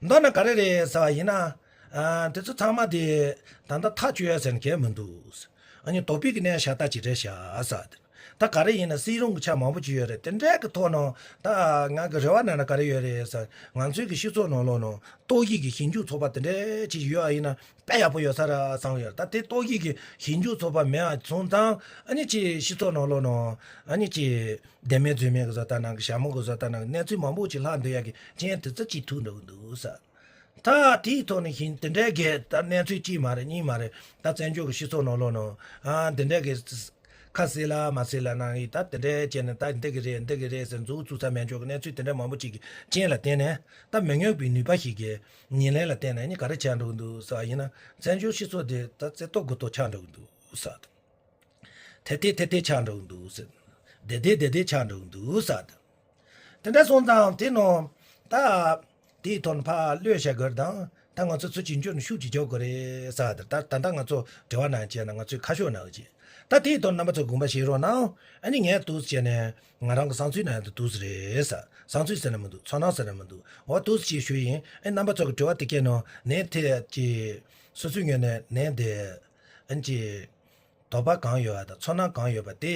མདོར་ན་ག་རེ་རེད་ཟེར་བ་ཡིན་ན། ཨ། དེ་ཚོ་ཚང་མ་དེ་ད་ལྟ་ཐག་གཅོད་ཡ་ཟེར་ན་གལ་མི་འདུག་ཨ་ནི་དོགས་པའི་གི་གནས་ཤ་སྟག་ཅིག་རེད་ཤག་ཟེར་དེ། ད་ག་རེ་ཡིན་ན་སྲིད་རུང་གི་ཆ་མང་པོ་ཅིག་ཡོད་རེད། དེ་འདྲའི་གི་ཐོག་ནང་ད་ང་གི་རེ་བ་ནང་ན་ག་རེ་ཡོད་རེད་ཟེར། ང་ཚོའི་གི་སྤྱི་ཚོགས་ནང་ལོགས་ནང་ཏོག་དབྱིབས་གི་ཞིབ་འཇུག་ཚོགས་པ་དེ་འདྲའི་ཅིག་ཡོད་པ་ཡིན་ན་དཔེ་ཡག་པོ་ཡོད་ས་རེད་བསམ་ཡོད། ད་དེ་ཏོག་དབྱིབས་གི་ཞིབ་འཇུག་ཚོགས་པ་མེད་པ་སོང་ཙང་ཨ་ནི་ཅིག་སྤྱི་ཚོགས་ནང་ལོགས་ནང་ཨ་ནི་ཅིག་བདེན་མེད་རྫུན་མེད་གི་བཟོ་ལྟ་ནང་གི་ཞྭ་མོ་གི་བཟོ་ལྟ་ནང་གི་གནས་ཚུལ་མང་པོ་ཅིག་ལྷག་འདོད་ཡ་གི་རྐྱེན་དེ་ཚོ་ཅིག་ཐུག་འགྲོ་གི་འདུག་ཟེར། ད་དེའི་ཐོག་ནས་ཞིང་དེ་འདྲའི་གི་ད་གནས་ཚུལ་གཅིག་མ་རེད་གཉིས་མ་རེད། ད་བཙན་བྱོལ་གི་སྤྱི་ཚོགས་ནང་ལོགས་ནང་ཨ་དེ་འདྲའི་གི་ཁ་གསལ་ལ་མ་གསལ་ལ་ནང་ཡིན། ད་དེ་འདྲའི་བྱས་ནས་ད་འདི་གི་རེད་འདི་གི་རེད་ཟེར་མཛུབ་བཙུགས་ས་མེད་འཇོག་གི་གནས་ཚུལ་དེ་འདྲ་མང་པོ་ཅིག་གི་རྐྱེན་ལ་བརྟེན་ནས་ད་མི་མངོན་པའི་ནུས་པ་ཞིག་གི་ཉེར་ལེན་ལ་བརྟེན་ནས་ནི་ག་རེ་ཆགས་འགྲོ་གི་འདུག་ཟེར་བ་ཡིན་ན་བཙན་བྱོལ་སྤྱི་ཚོགས་དེ་ད་རྩེ་ཏོག་དགུ་ཏོག་ཆགས་འགྲོ་གི་འདུག་ཟེར། ཐེ་ཐེ་ཐེ་ཐེ་ཆགས་འགྲོ་གི་འདུག་ཟེར། བདེ་བདེ་བདེ་བདེ་ཆགས་འགྲོ་གི་འདུག་ཟེར། དེ་འདྲ་སོང་ཙང་དེ་ནང་ད་དེའི་ཐོག་ནས་ཕར་གློད་བྱ་དགོས་དང་ད་ང་ཚོ་ཚུར་ཅིག་འཇུག་ནས་ཤུགས་ཅིག་རྒྱག་དགོས་རེད་ཟེར། ད་ད་ལྟ་ང་ཚོ་དྲི་བ་ནང་བྱས་ན་ང་ཚོའི་ཁ་ཕྱོགས་ནང་བྱས་ད་དེའི་ཐོག་རྣམ་པ་ཚོ་དགོངས་པ་བཞེས་རོགས་གནང་། ཨ་ནི་ངས་འདུག་བྱས་ནས་ང་རང་གི་བསམ་ཚུལ་ནང་དུ་འདུག་རེད་ཟེར། བསམ་ཚུལ་ཟེར་ན་མི་འདུག་ཚོར་སྣང་ཟེར་ན་མི་འདུག་འོ་འདུག་ཅིག་ཞུ་ཡིན། ཨ་རྣམ་པ་ཚོ་གི་དྲི་བ་དེ་སྐད་ནང་ནས་དེ་ཅིག་སོ་སོའི་ངོས་ནས་ནས་དེ་ཨ་ནི་ཅིག་དོགས་པ་གང་ཡོད་པ་དང་ཚོར་སྣང་གང་ཡོད་པ་དེ་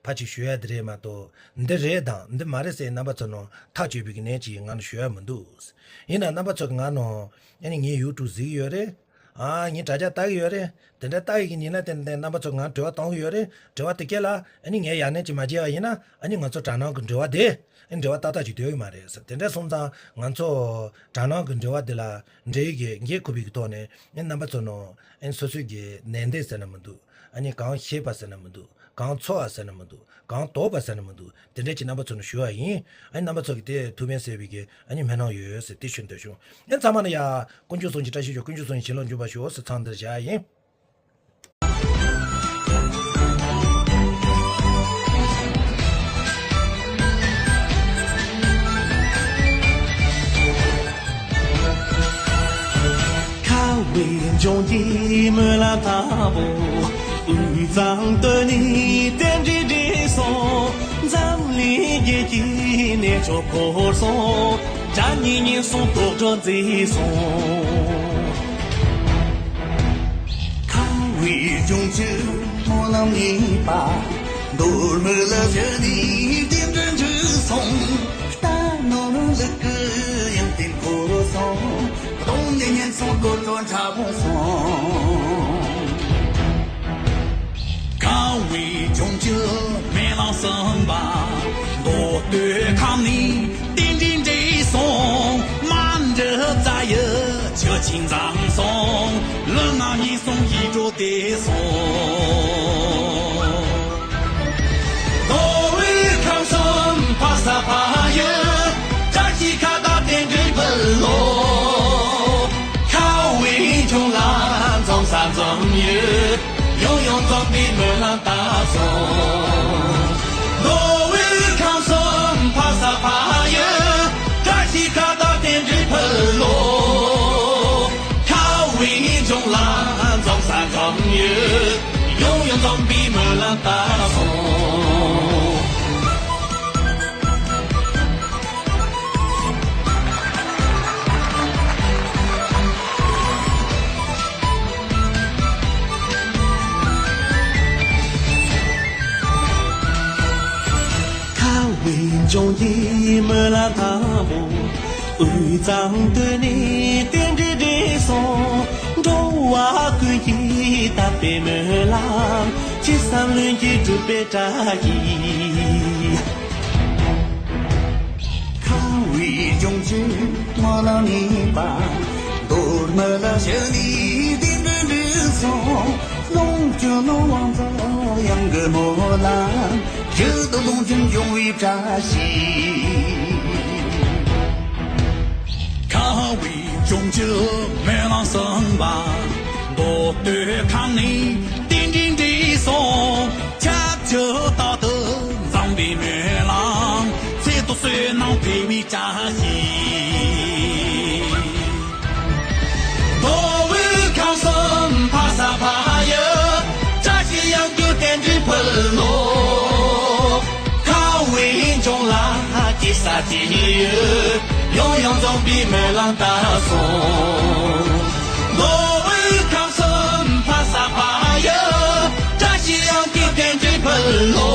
ཕར་ཅིག་ཞུ་ཡ་དེ་རེད་མ་གཏོགས་འདི་རེད་དང་འདི་མ་རེད་ཟེར་རྣམ་པ་ཚོ་ནང་ཐག་གཅོད་པའི་གི་ནས་ཅིག་ང་ནས་ཞུ་ཡ་མི་འདུག་ཡིན་ན་རྣམ་པ་ཚོ་གི་ང་ནང་ཨ་ནི་ངའི་ཡུ་ཊུབ་གཟིགས་ཡོད་རེད། ཨ་ངའི་དྲ་རྒྱ་ལྟ་གི་ཡོད་རེད། དེ་འདྲ་ལྟ་གི་གི་ཉིན་ལ་དེ་འདྲ་རྣམ་པ་ཚོ་ང་དྲི་བ་གཏོང་གི་ཡོད་རེད། དྲི་བ་དེ་སྐད་ལ་ཨ་ནི་ངས་ཡ་ནས་ཅིག་མ་བརྗེད་པ་ཡིན་ན་ཨ་ནི་ང་ཚོ་དྲ་ནང་གི་འབྲེལ་བ་དེ་ཨ་ནི་འབྲེལ་བ་ཏག་ཏག་ཅིག་སྡོད་ཀྱི་མ་རེད་ཟེར། དེ་འདྲ་སོང་ཙང་ང་ཚོ་དྲ་ནང་གི་འབྲེལ་བ་དེ་ལ་འབྲེལ་ཡོད་ཀྱི་འགན་འཁུར་བའི་གི་ཐོག་ནས་ཨ་ནི་རྣམ་པ་ཚོ་ནང་ཨ་ནི་སོ་སོའི་གི་ནན་ཏན་ཟེར་ན་མི་འདུག་ཨ་ནི་གང་ཤེས་པ་ཟེར་ན་མི་འདུག་གང་ཚོར་བ་ཟེར་ན་མི་འདུག་གང་དོགས་པ་ཟེར་ན་མི་འདུག་དེ་འདྲ་ཅིག་རྣམ་པ་ཚོ་ནས་ཞུ་བ་ཡིན། ཨ་ནི་རྣམ་པ་ཚོ་གི་དེ་ཐུགས་ཕན་གསོས་པའི་གི་ཨ་ནི་སྨོན་ལམ་ཡོད་ཟེར་དེ་ཞུ་འདོད་བྱུང་། ཨ་ནི་ཚང་མ་ལ་ཡ་དཀོན་མཆོག་གསུམ་གྱི་བཀྲ་ཤིས་ཤོག་དཀོན་མཆོག་གསུམ་གྱི་བྱིན་རླབས་འཇུག་པར་ཤོག་ཟེར་ཚང་འདིར་བཞག་ཡིན། ཁ་བའི་ལྗོངས་ཀྱི་སྨོན་ལམ་དང་པོ། དབུས་གཙང་སྟོད་ནས་རྟེན་འབྲེལ་འགྲིག་སོང་། འཛམ་གླིང་རྒྱལ་གྱི་གནས་མཆོག་འཁོར་སོང་། དགྲ་གཉེན་ཉེན་སོང་དོགས་གྲོགས་མཛེས་སོང་། ཁམས་དབུས་ལྗོངས་ཀྱི་སྨོན་ལམ་ཡིན་པ། མདོ་སྨད་ལ་བཞུགས་ནས་རྟེན་འབྲེལ་འགྲིག་སོང་། རྟ་ནོར་ལུག་གི་ཡོན་ཏན་འཁོར་སོང་། གདོང་ལེན་ཉེན་སོང་དགོད་བྲོ་འཁྲབ་སོང་། ཁམས་དབུས་ལྗོངས་ཀྱི་སྨོན་ལམ་གསུམ་པ། མདོ་སྟོད་ཁམས་ནས་རྟེན་འབྲེལ་འགྲིག་སོང་། མ་འདྲི་རྩ་ཡི་ཆུ་ཆེན་འཛོམས་སོང་། ལུས་ངག་ཡིད་གསུམ་ཡིད་འཕྲོག་བདེ་སོང་། མདོ་དབུས་ཁམས་གསུམ་ཕ་ས་ཕ་ཡུལ། བཀྲ་ཤིས་ཁ་བཏགས་རྟེན་འབྲེལ་ཕུལ་ལོ། ཁམས་དབུས་ལྗོངས་ལ་འཛོམས་ས་འཛོམས་ཡུལ། ཡང་ཡང་འཛོམས་པའི་སྨོན་ལམ་བཏབ་སོང་། མདོ་དབུས་ཁམས་གསུམ་ཕ་ས་ཕ་ཡུལ། བཀྲ་ཤིས་ཁ་བཏགས་རྟེན་འབྲེལ་ཕུལ་ལོ། ཁམས་དབུས་ལྗོངས་ལ་འཛོམས་ས་འཛོམས་ཡུལ། ཡང་ཡང་འཛོམས་པའི་སྨོན་ལམ་བཏབ་སོང་། ཁམས་དབུས་ལྗོངས་ཀྱི་སྨོན་ལམ་དང་པོ། དབུས་གཙང་སྟོད་ནས་རྟེན་འབྲེལ་འགྲིག་སོང་། འགྲོ་བ་ཀུན་གྱི་དད་པའི་སྨོན་ལམ། ཅི་བསམ་ལྷུན་གྱིས་འགྲུབ་པའི་བཀྲ་ཤིས། ཁམས་དབུས་ལྗོངས་ཀྱི་སྨོན་ལམ་ཡིན་པ། མདོ་སྨད་ལ་བཞུགས་ནས་རྟེན་འབྲེལ་འགྲིག་སོང་། ལོངས་སྤྱོད་ལོངས་དབང་རྫོགས་གཡང་གི་སྨོན་ལམ། རྒྱུད་དུ་ལོངས་སྤྱོད་འབྱུང་བའི་བཀྲ་ཤིས། ཁམས་དབུས་ལྗོངས་ཀྱི་སྨོན་ལམ་གསུམ་པ། མདོ་སྟོད་ཁམས་ནས་རྟེན་འབྲེལ་འགྲིག་སོང་། ཆབས་ཅིག་རྟག་ཏུ་འཛོམས་པའི་སྨོན་ལམ། ཚེ་ཐོག་བསོད་ནམས་འཕེལ་བའི་བཀྲ་ཤིས། མདོ་དབུས་ཁམས་གསུམ་ཕ་ས་ཕ་ཡུལ། བཀྲ་ཤིས་གཡང་རྒྱུད་རྟེན་འབྲེལ་ཕུལ་ལོ། ཁམས་དབུས་ལྗོངས་ལ་སྐྱེ་ས་སྐྱེ་ཡུལ། ཡང་ཡང་འཛོམས་པའི་སྨོན་ལམ་བཏབ་སོང་། མདོ་དབུས་ཁམས་གསུམ་ཕ་ས་ཕ་ཡུལ། བཀྲ་ཤིས་གཡང་རྒྱུད་རྟེན་འབྲེལ་ཕུལ་ལོ།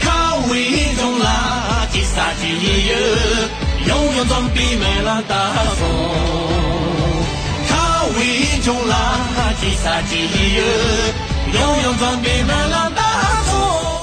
ཁམས་དབུས་ལྗོངས་ལ་སྐྱེ་ས་སྐྱེ་ཡུལ། ཡང་ཡང་འཛོམས་པའི་སྨོན་ལམ་བཏབ་སོང་། ཁམས་དབུས་ལྗོངས་ལ་སྐྱེ་ས་སྐྱེ་ཡུལ། ཡང་ཡང་འཛོམས་པའི་སྨོན་ལམ་བཏབ་སོང་།